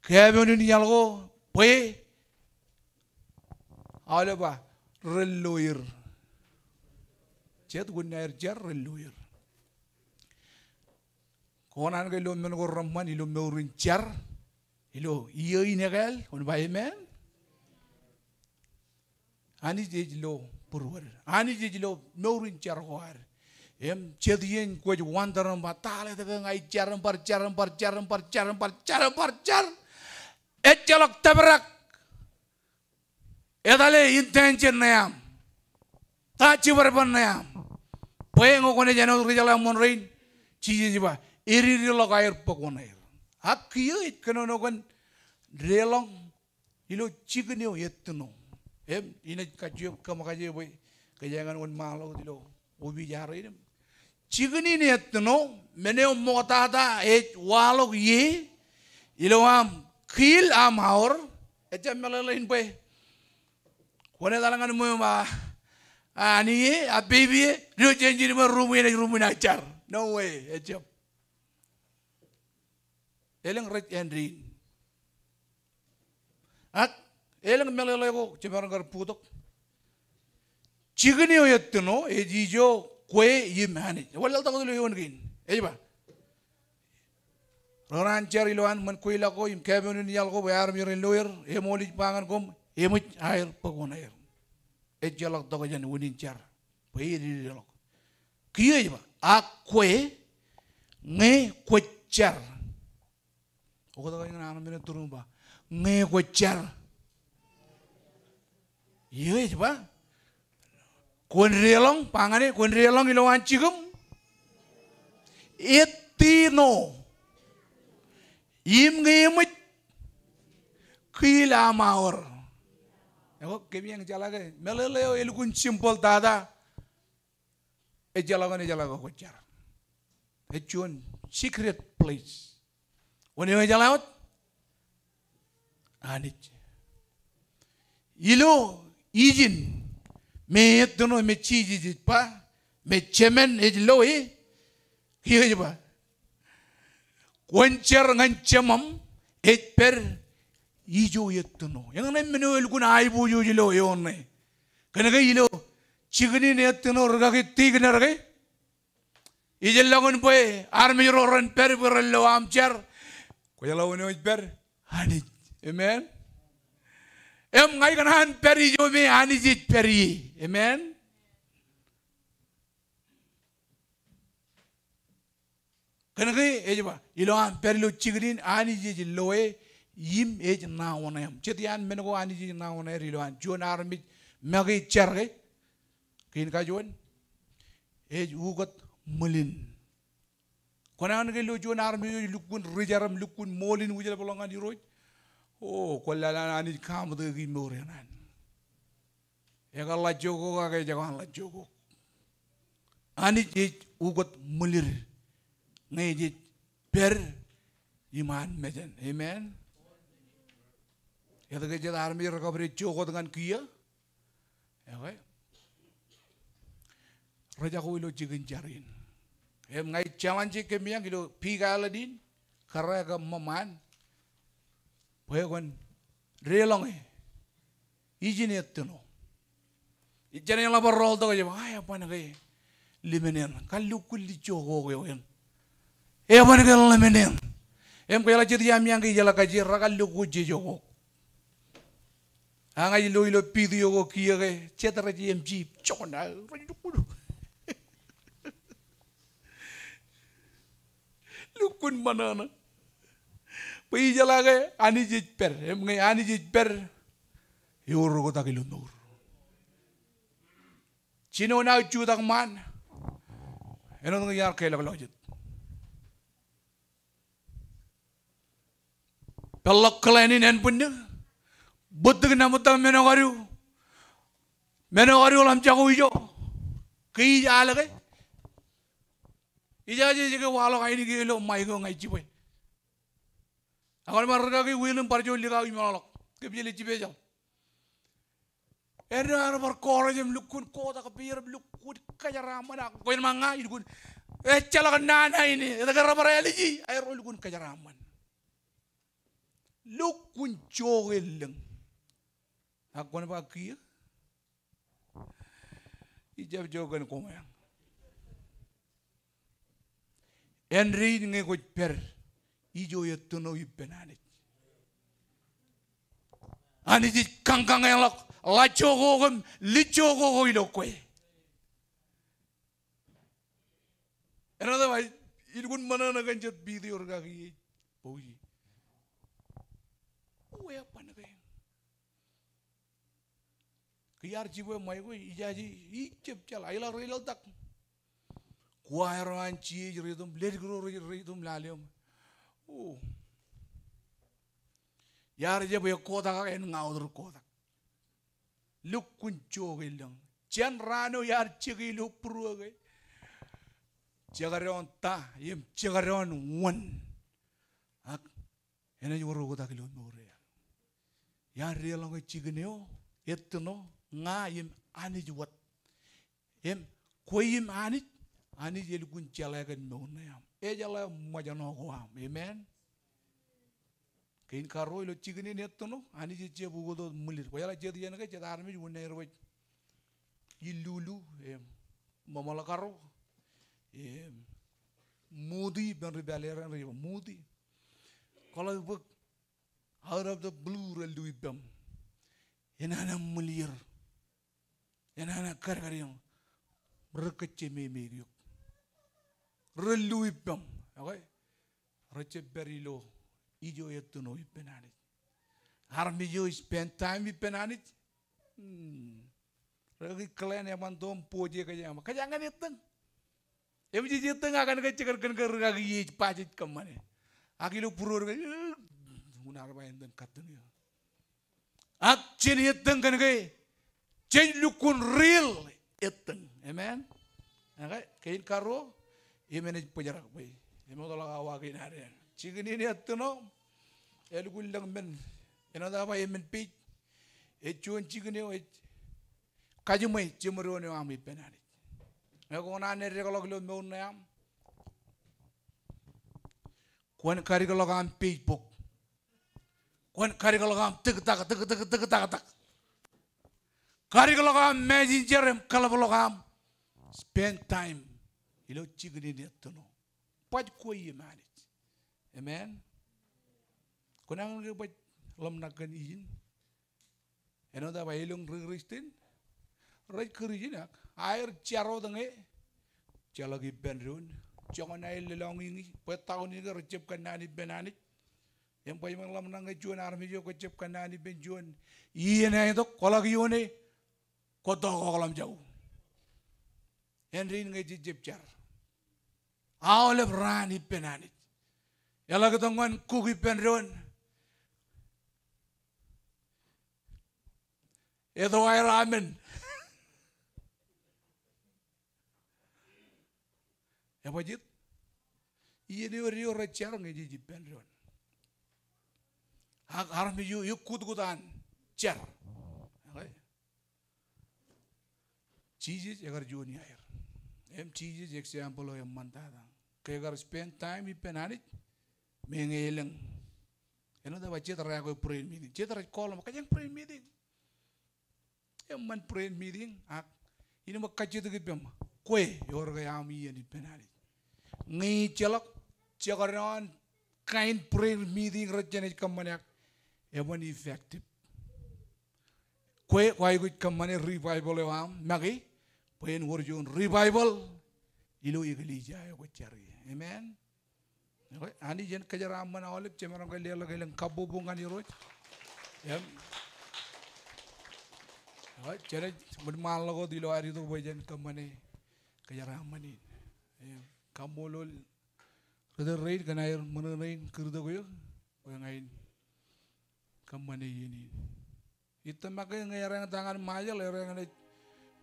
kapoon in iaḷ ko, bwe aolep aō ren lo er. Jet wōn aer jar, ren lo er. Kōṇaan ke ilo men ko reṃṃan ilo mour in jar, ilo iiō in ekāāl, kwōn ba amen. Anij ej lo būruod. Anij ej lo mour in jar ko ad. Im jet iien kwōj wonder im ba, ta ḷe etke ña ij jar im bar jar im bar jar im bar jar im bar jar im bar jar? Ejjeḷọk tōprak. Etale intention ṇe aṃ? Ta jibadbad ṇe aṃ? Bwe ñe kwōnaaj āinwōt ri jeḷā ṃoṇ rein, Jisōs ej ba, ededeḷọk aer bōk wōṇāer. Ak kiiō ej kōnono kōn deḷọñ ilo jikin eo ettino. Im, inaaj kajjioñ kōṃṃakaj bwe kōjeañ wōnṃaanḷọk wōt ilo opiij arro in im. Jikin in ettino, men eo ṃoktata ej waḷọk ie, ilo aṃ kiil aṃ aor, ejjab meḷeḷein bwe kwōn etal ñan ṃweo im ba, a, anie, a, baby e, dio jān ijin bwe ruṃwin ej ruṃwin aō jar. No way, ejjab. Elōñ rej āindein. Ak elōñ meḷeḷe ko jemaroñ kar bōktok. Jikin eo ettino ej ijo kwe im Anij. Wanlaḷtak wōt ilo eoon kein. Ej ba, rekōṇaan jar ilowaan iṃōn kweilọk ko im kapoon in iaḷ ko bwe armej ren lo er, eṃool ij ba ñan koṃ, eṃōj aer bōk wōṇāer. Ejjeḷọk tok jān wōn in jar. Bwe ededeḷọk. Kiiō ej ba, ak kwe, ñe kwōj jar. Oktak ñan armej eo turun ba, ñe kwōj jar. Iiō ej ba, kwōn deḷọñ, ba ñan e, kwōn deḷọñ ilowaan jikiṃ ettino. Im ñe eṃōj, kiil aṃ aor. Eo, kōmij jeḷā ke meḷeḷe eo elukkuun simple tata. Ejjeḷọk eṇ, ejjeḷọk kwōj jar. Ej juon secret place. Wōn eo ejeḷā wōt? Anij. Ilo ijin, me ettino, me Jisōs ej ba, me Jemān ej lo e, kiiō ej ba, kwōn jar ñan Jemān, ej pād ijo ettino. Eñin men eo elukkuun aiboojoj ilo eoon ṇe. Kōnke ilo jikin in ettino rikaki tikōn er ke, Ij ḷọk in bwe armej ro ren pād bwe ren lo aṃ jar. Kwōjeḷā wōn eo ej pād? Anij. Amen. Im ña ikōṇaan pād ijo me Anij ej pād ie. Amen. Kōnke ej ba, ilo aṃ pād ilo jikin in, Anij ej loe im ej ṇa oṇāem. Jet iaan men ko Anij ej ṇa oṇāer ilowaan juon armej make jar ke, kein kajuon, ej ukōt ṃwilin. Kwōnañin ke ilo juon armej eo ej lukkuun ri jar im lukkuun ṃool in wūjlepḷọk ñan Irooj, o, kwōn lale an Anij kaṃōteke mour eṇ an. Ekar ḷajjokok ak ejako an ḷajjokok. Anij ej ukōt ṃwilir ñe ej pād iṃaan mejān. Amen. Etke jet armej rekabwilōñ jokot ñan kiiō? Okay. Rejako ilo jikin jar in. Im ña ij challenge kōm eañ ilo big island in, kōrā kōm ṃōṃaan, bwe kwōn deḷọñe ijin ettino. Ij jān eḷap bar rooltok ej ba, a, eban ke ḷimenen, kar lukkuun lijjokok eo eṇ. Eban ke ḷimenen. Im kwōjeḷā jet iaami eañ ke ijeḷā kajjien, rekar lukkuun jejokok. A ña ij lo ilo video ko kiiō ke, jet rej M G, jokon, a, rej lukkuun. Lukkuun ṃōṇōṇō. Bwe ijeḷā ke Anij ej pād, im ñe Anij ej pād, eor oktak ilo mour. Jino aō jutak ṃaan, āinwōt ñe iar kelọk ḷọk jet. Peḷḷọk kilen in ānbwinnū, bōttok naṃttak men ko ad, men ko ad ḷamjako ijo, ke ij al ke. Ijaje ej ke waḷọk ainikien ilo ṃaik eo ña ij jibwe. Ak wōnṃaanḷọk rikaki William bar juon likao imeḷọk, kōm jele jipejeḷ. Āinwōt ear bar kọọrọ im lukkuun kotak pier im lukkuun kōjeraaṃṃan ak kwōj ṃōk ña, ilukkuun, ejjeḷọk nana in, etke rebar āliji, aer lukkuun kōjeraaṃṃan. Lukkuun jokellōñ. Ak kwōn ba kiiō, ij jab jokōn koṃ eañ. Āindein ñe kwōj pād ijo ettino ippān Anij, Anij ej kañkañeḷọk ḷajjokoko im lijjokoko ilo kwe. Āinwōt eo ba, ilukkuun ṃōṇōṇō kōn jet video rikaki ej pouji. Uwe ban ke Ke iar jibwe ṃae ko, ijaje, ij jab jeḷā, iḷak ri ḷotak. Kuwai ro an jiej rej itok im ledik ro rej, rej itok im lale im. O. Iar jab ekkotak ak en ña wōt ri kotak. Lukkuun jokellōñ. Jān raan eo iar jeke ilo būruō ke, jekdọọn ta im jekdọọn wōn. Ak enaaj wōr oktak ilo mour eo. Iar deḷọñe jikin eo, ettino, ña im Anij wōt. Im kwe im Anij, Anij elukkuun jeḷā kōn mour ṇe aṃ. Ejeḷā ṃōjṇọ ko aṃ. Amen. Kein karuo, ilo jikin in ettino, Anij ejjab ukōt wōt ṃwilir. Kwōjeḷā jet iien ke jet armej unin aer baj illulu, im ṃōṃōḷ karo, im ṃuti ippān ri pālle raṇ rej ba ṃuti. Kwōḷak bōk out of the blue rej lu ippaṃ. Enana ṃwilir. Enana kadkad eṇ. Rej kōjjememej eok. Rej lu ippaṃ. Okay? Rej jab pād ilo ijo ettino ippān Anij. Armej eo ej spend time ippān Anij. Hmm. Rikaki Glenn eban to im pojak kōj, eban, kōjeañ ñan ettōñ. Im jej ettōñ ak kōn ke jekdọọn kōn ke rikaki ej ba jej kōṃṃane. Ak ilo būruod ke, unin aer ba āindein kattōn eo. Ak jen ettōñ kōn ke jej lukkuun real ettōñ. Amen. Okay, kein karuo, im enaaj bōjrak bwe eṃootḷọk awa kein ad. Jikin in ettino, elukkuun lōñ men, āinwōt aō ba emān page. Ej juon jikin eo ej kajiṃwe jeṃdoon eo aṃ ippān Anij. Ñe kwō kōṇaan eddekḷọk ilo mour ṇe aṃ, kwōn kadikḷọk aṃ Facebook. Kwōn kadikḷọk aṃ TikTok, TikTok, TikTok, TikTok. Kadikḷọk aṃ Messenger im kōḷapḷọk aṃ spend time ilo jikin in ettino. Baj kwe im Anij. Amen. Kwōnañin ke baj ḷōmṇak kōn ijin. Āinwōt aō ba elōñ ri Kristian rej kūr ijin ak aer jar wōt ñe ejjeḷọk ippān doon. Joñan aer lōḷñọñ iñi bwe taunike rejjab kōnnaan ippān Anij. Im baj ṃōk ḷōmṇak ñe juon armej eo kwōjjab kōnnaan ippān juon iien eo etok, kwōḷak ioone kwō tokokḷọk jān. Āindein ñe jejjab jar. Aolep raan ippān Anij. Eḷak tok ñan kuk ippān doon. Eto aer amen. Ebajjeet. Iien eo rej jar ñe jej ippān doon. Ak armej eo ekkutkut an jar. Okay. Jisōs ekar juon iaer. Im Jisōs example eo eṃṃantata. Ke ekar spend time ippān Anij, meñe elōñ. Āinwōt aō ba jet rej aikuj prayer meeting. Jet rej call ṃōk, kōjeañ prayer meeting. Eṃṃan prayer meeting, ak in ṃōk kajjitōk ippaṃ. Kwe, ewōr ke aṃ iien ippān Anij. Ñe ejjeḷọk, jekdọọn kain prayer meeting rej jenaaj kōṃṃane ak eban effective. Kwe, kwōj aikuj kōṃṃane revival eo aṃ make, bwe en wōr juon revival ilo eklejia eo kwōj jar ie. Amen. Okay, Anij en kōjeraaṃṃan aolep, jemaroñ ke leḷọk elōñ kabbokbok ñan Irooj. Im, okay, jenaaj ṃōṇōṇō ḷọk wōt ilo ad itok bwe jen kōṃṃane kōjeraaṃṃan in. Im, kaṃṃoolol ri-tōl rein kōn aer ṃōṇōṇō in kūrtok eok bwe ña in kōṃṃane iien in. Ij tōmak ke ñe ereañ ta ñan Ṃajeḷ, ereañ naaj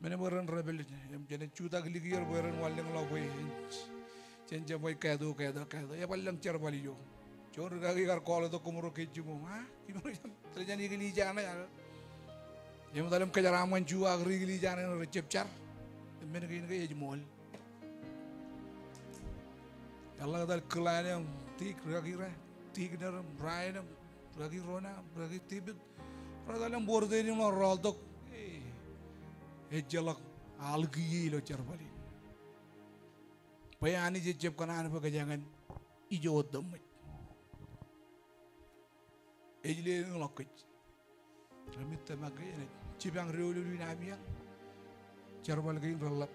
men bwe ren rej pād. Im jenaaj jutak likier bwe ren wanlōñ ḷọk bwe jen jab bar kato, kato, kato. Eban lōñ jerbal ijo. Juon rikaki kar call tok koṃro ke jiṃor. Ha? Jiṃor, tōl jān eklejia ṇe ak. Im etal im kōjeraaṃṃan juon ak ri eklejia ṇe rej jab jar. Im men kein ke ej ṃool. Eḷak etal Glenn im Dick, rikaki ro, Dick ṇe im Brian im rikaki Rona, rikaki David. Rej etal im board in im rọọltok. Ejjeḷọk al kiiō ilo jerbal in. Bwe Anij ejjab kōṇaan bwe kōjeañ en ijo tōmōj. Ej lelōñḷọk kōj. Im ij tōmak ke enaaj jipañ doulul in ami iañ. Jerbal kein reḷap.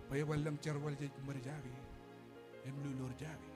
Bwe eban lōñ jerbal jej ṃōd jake im lolor jake.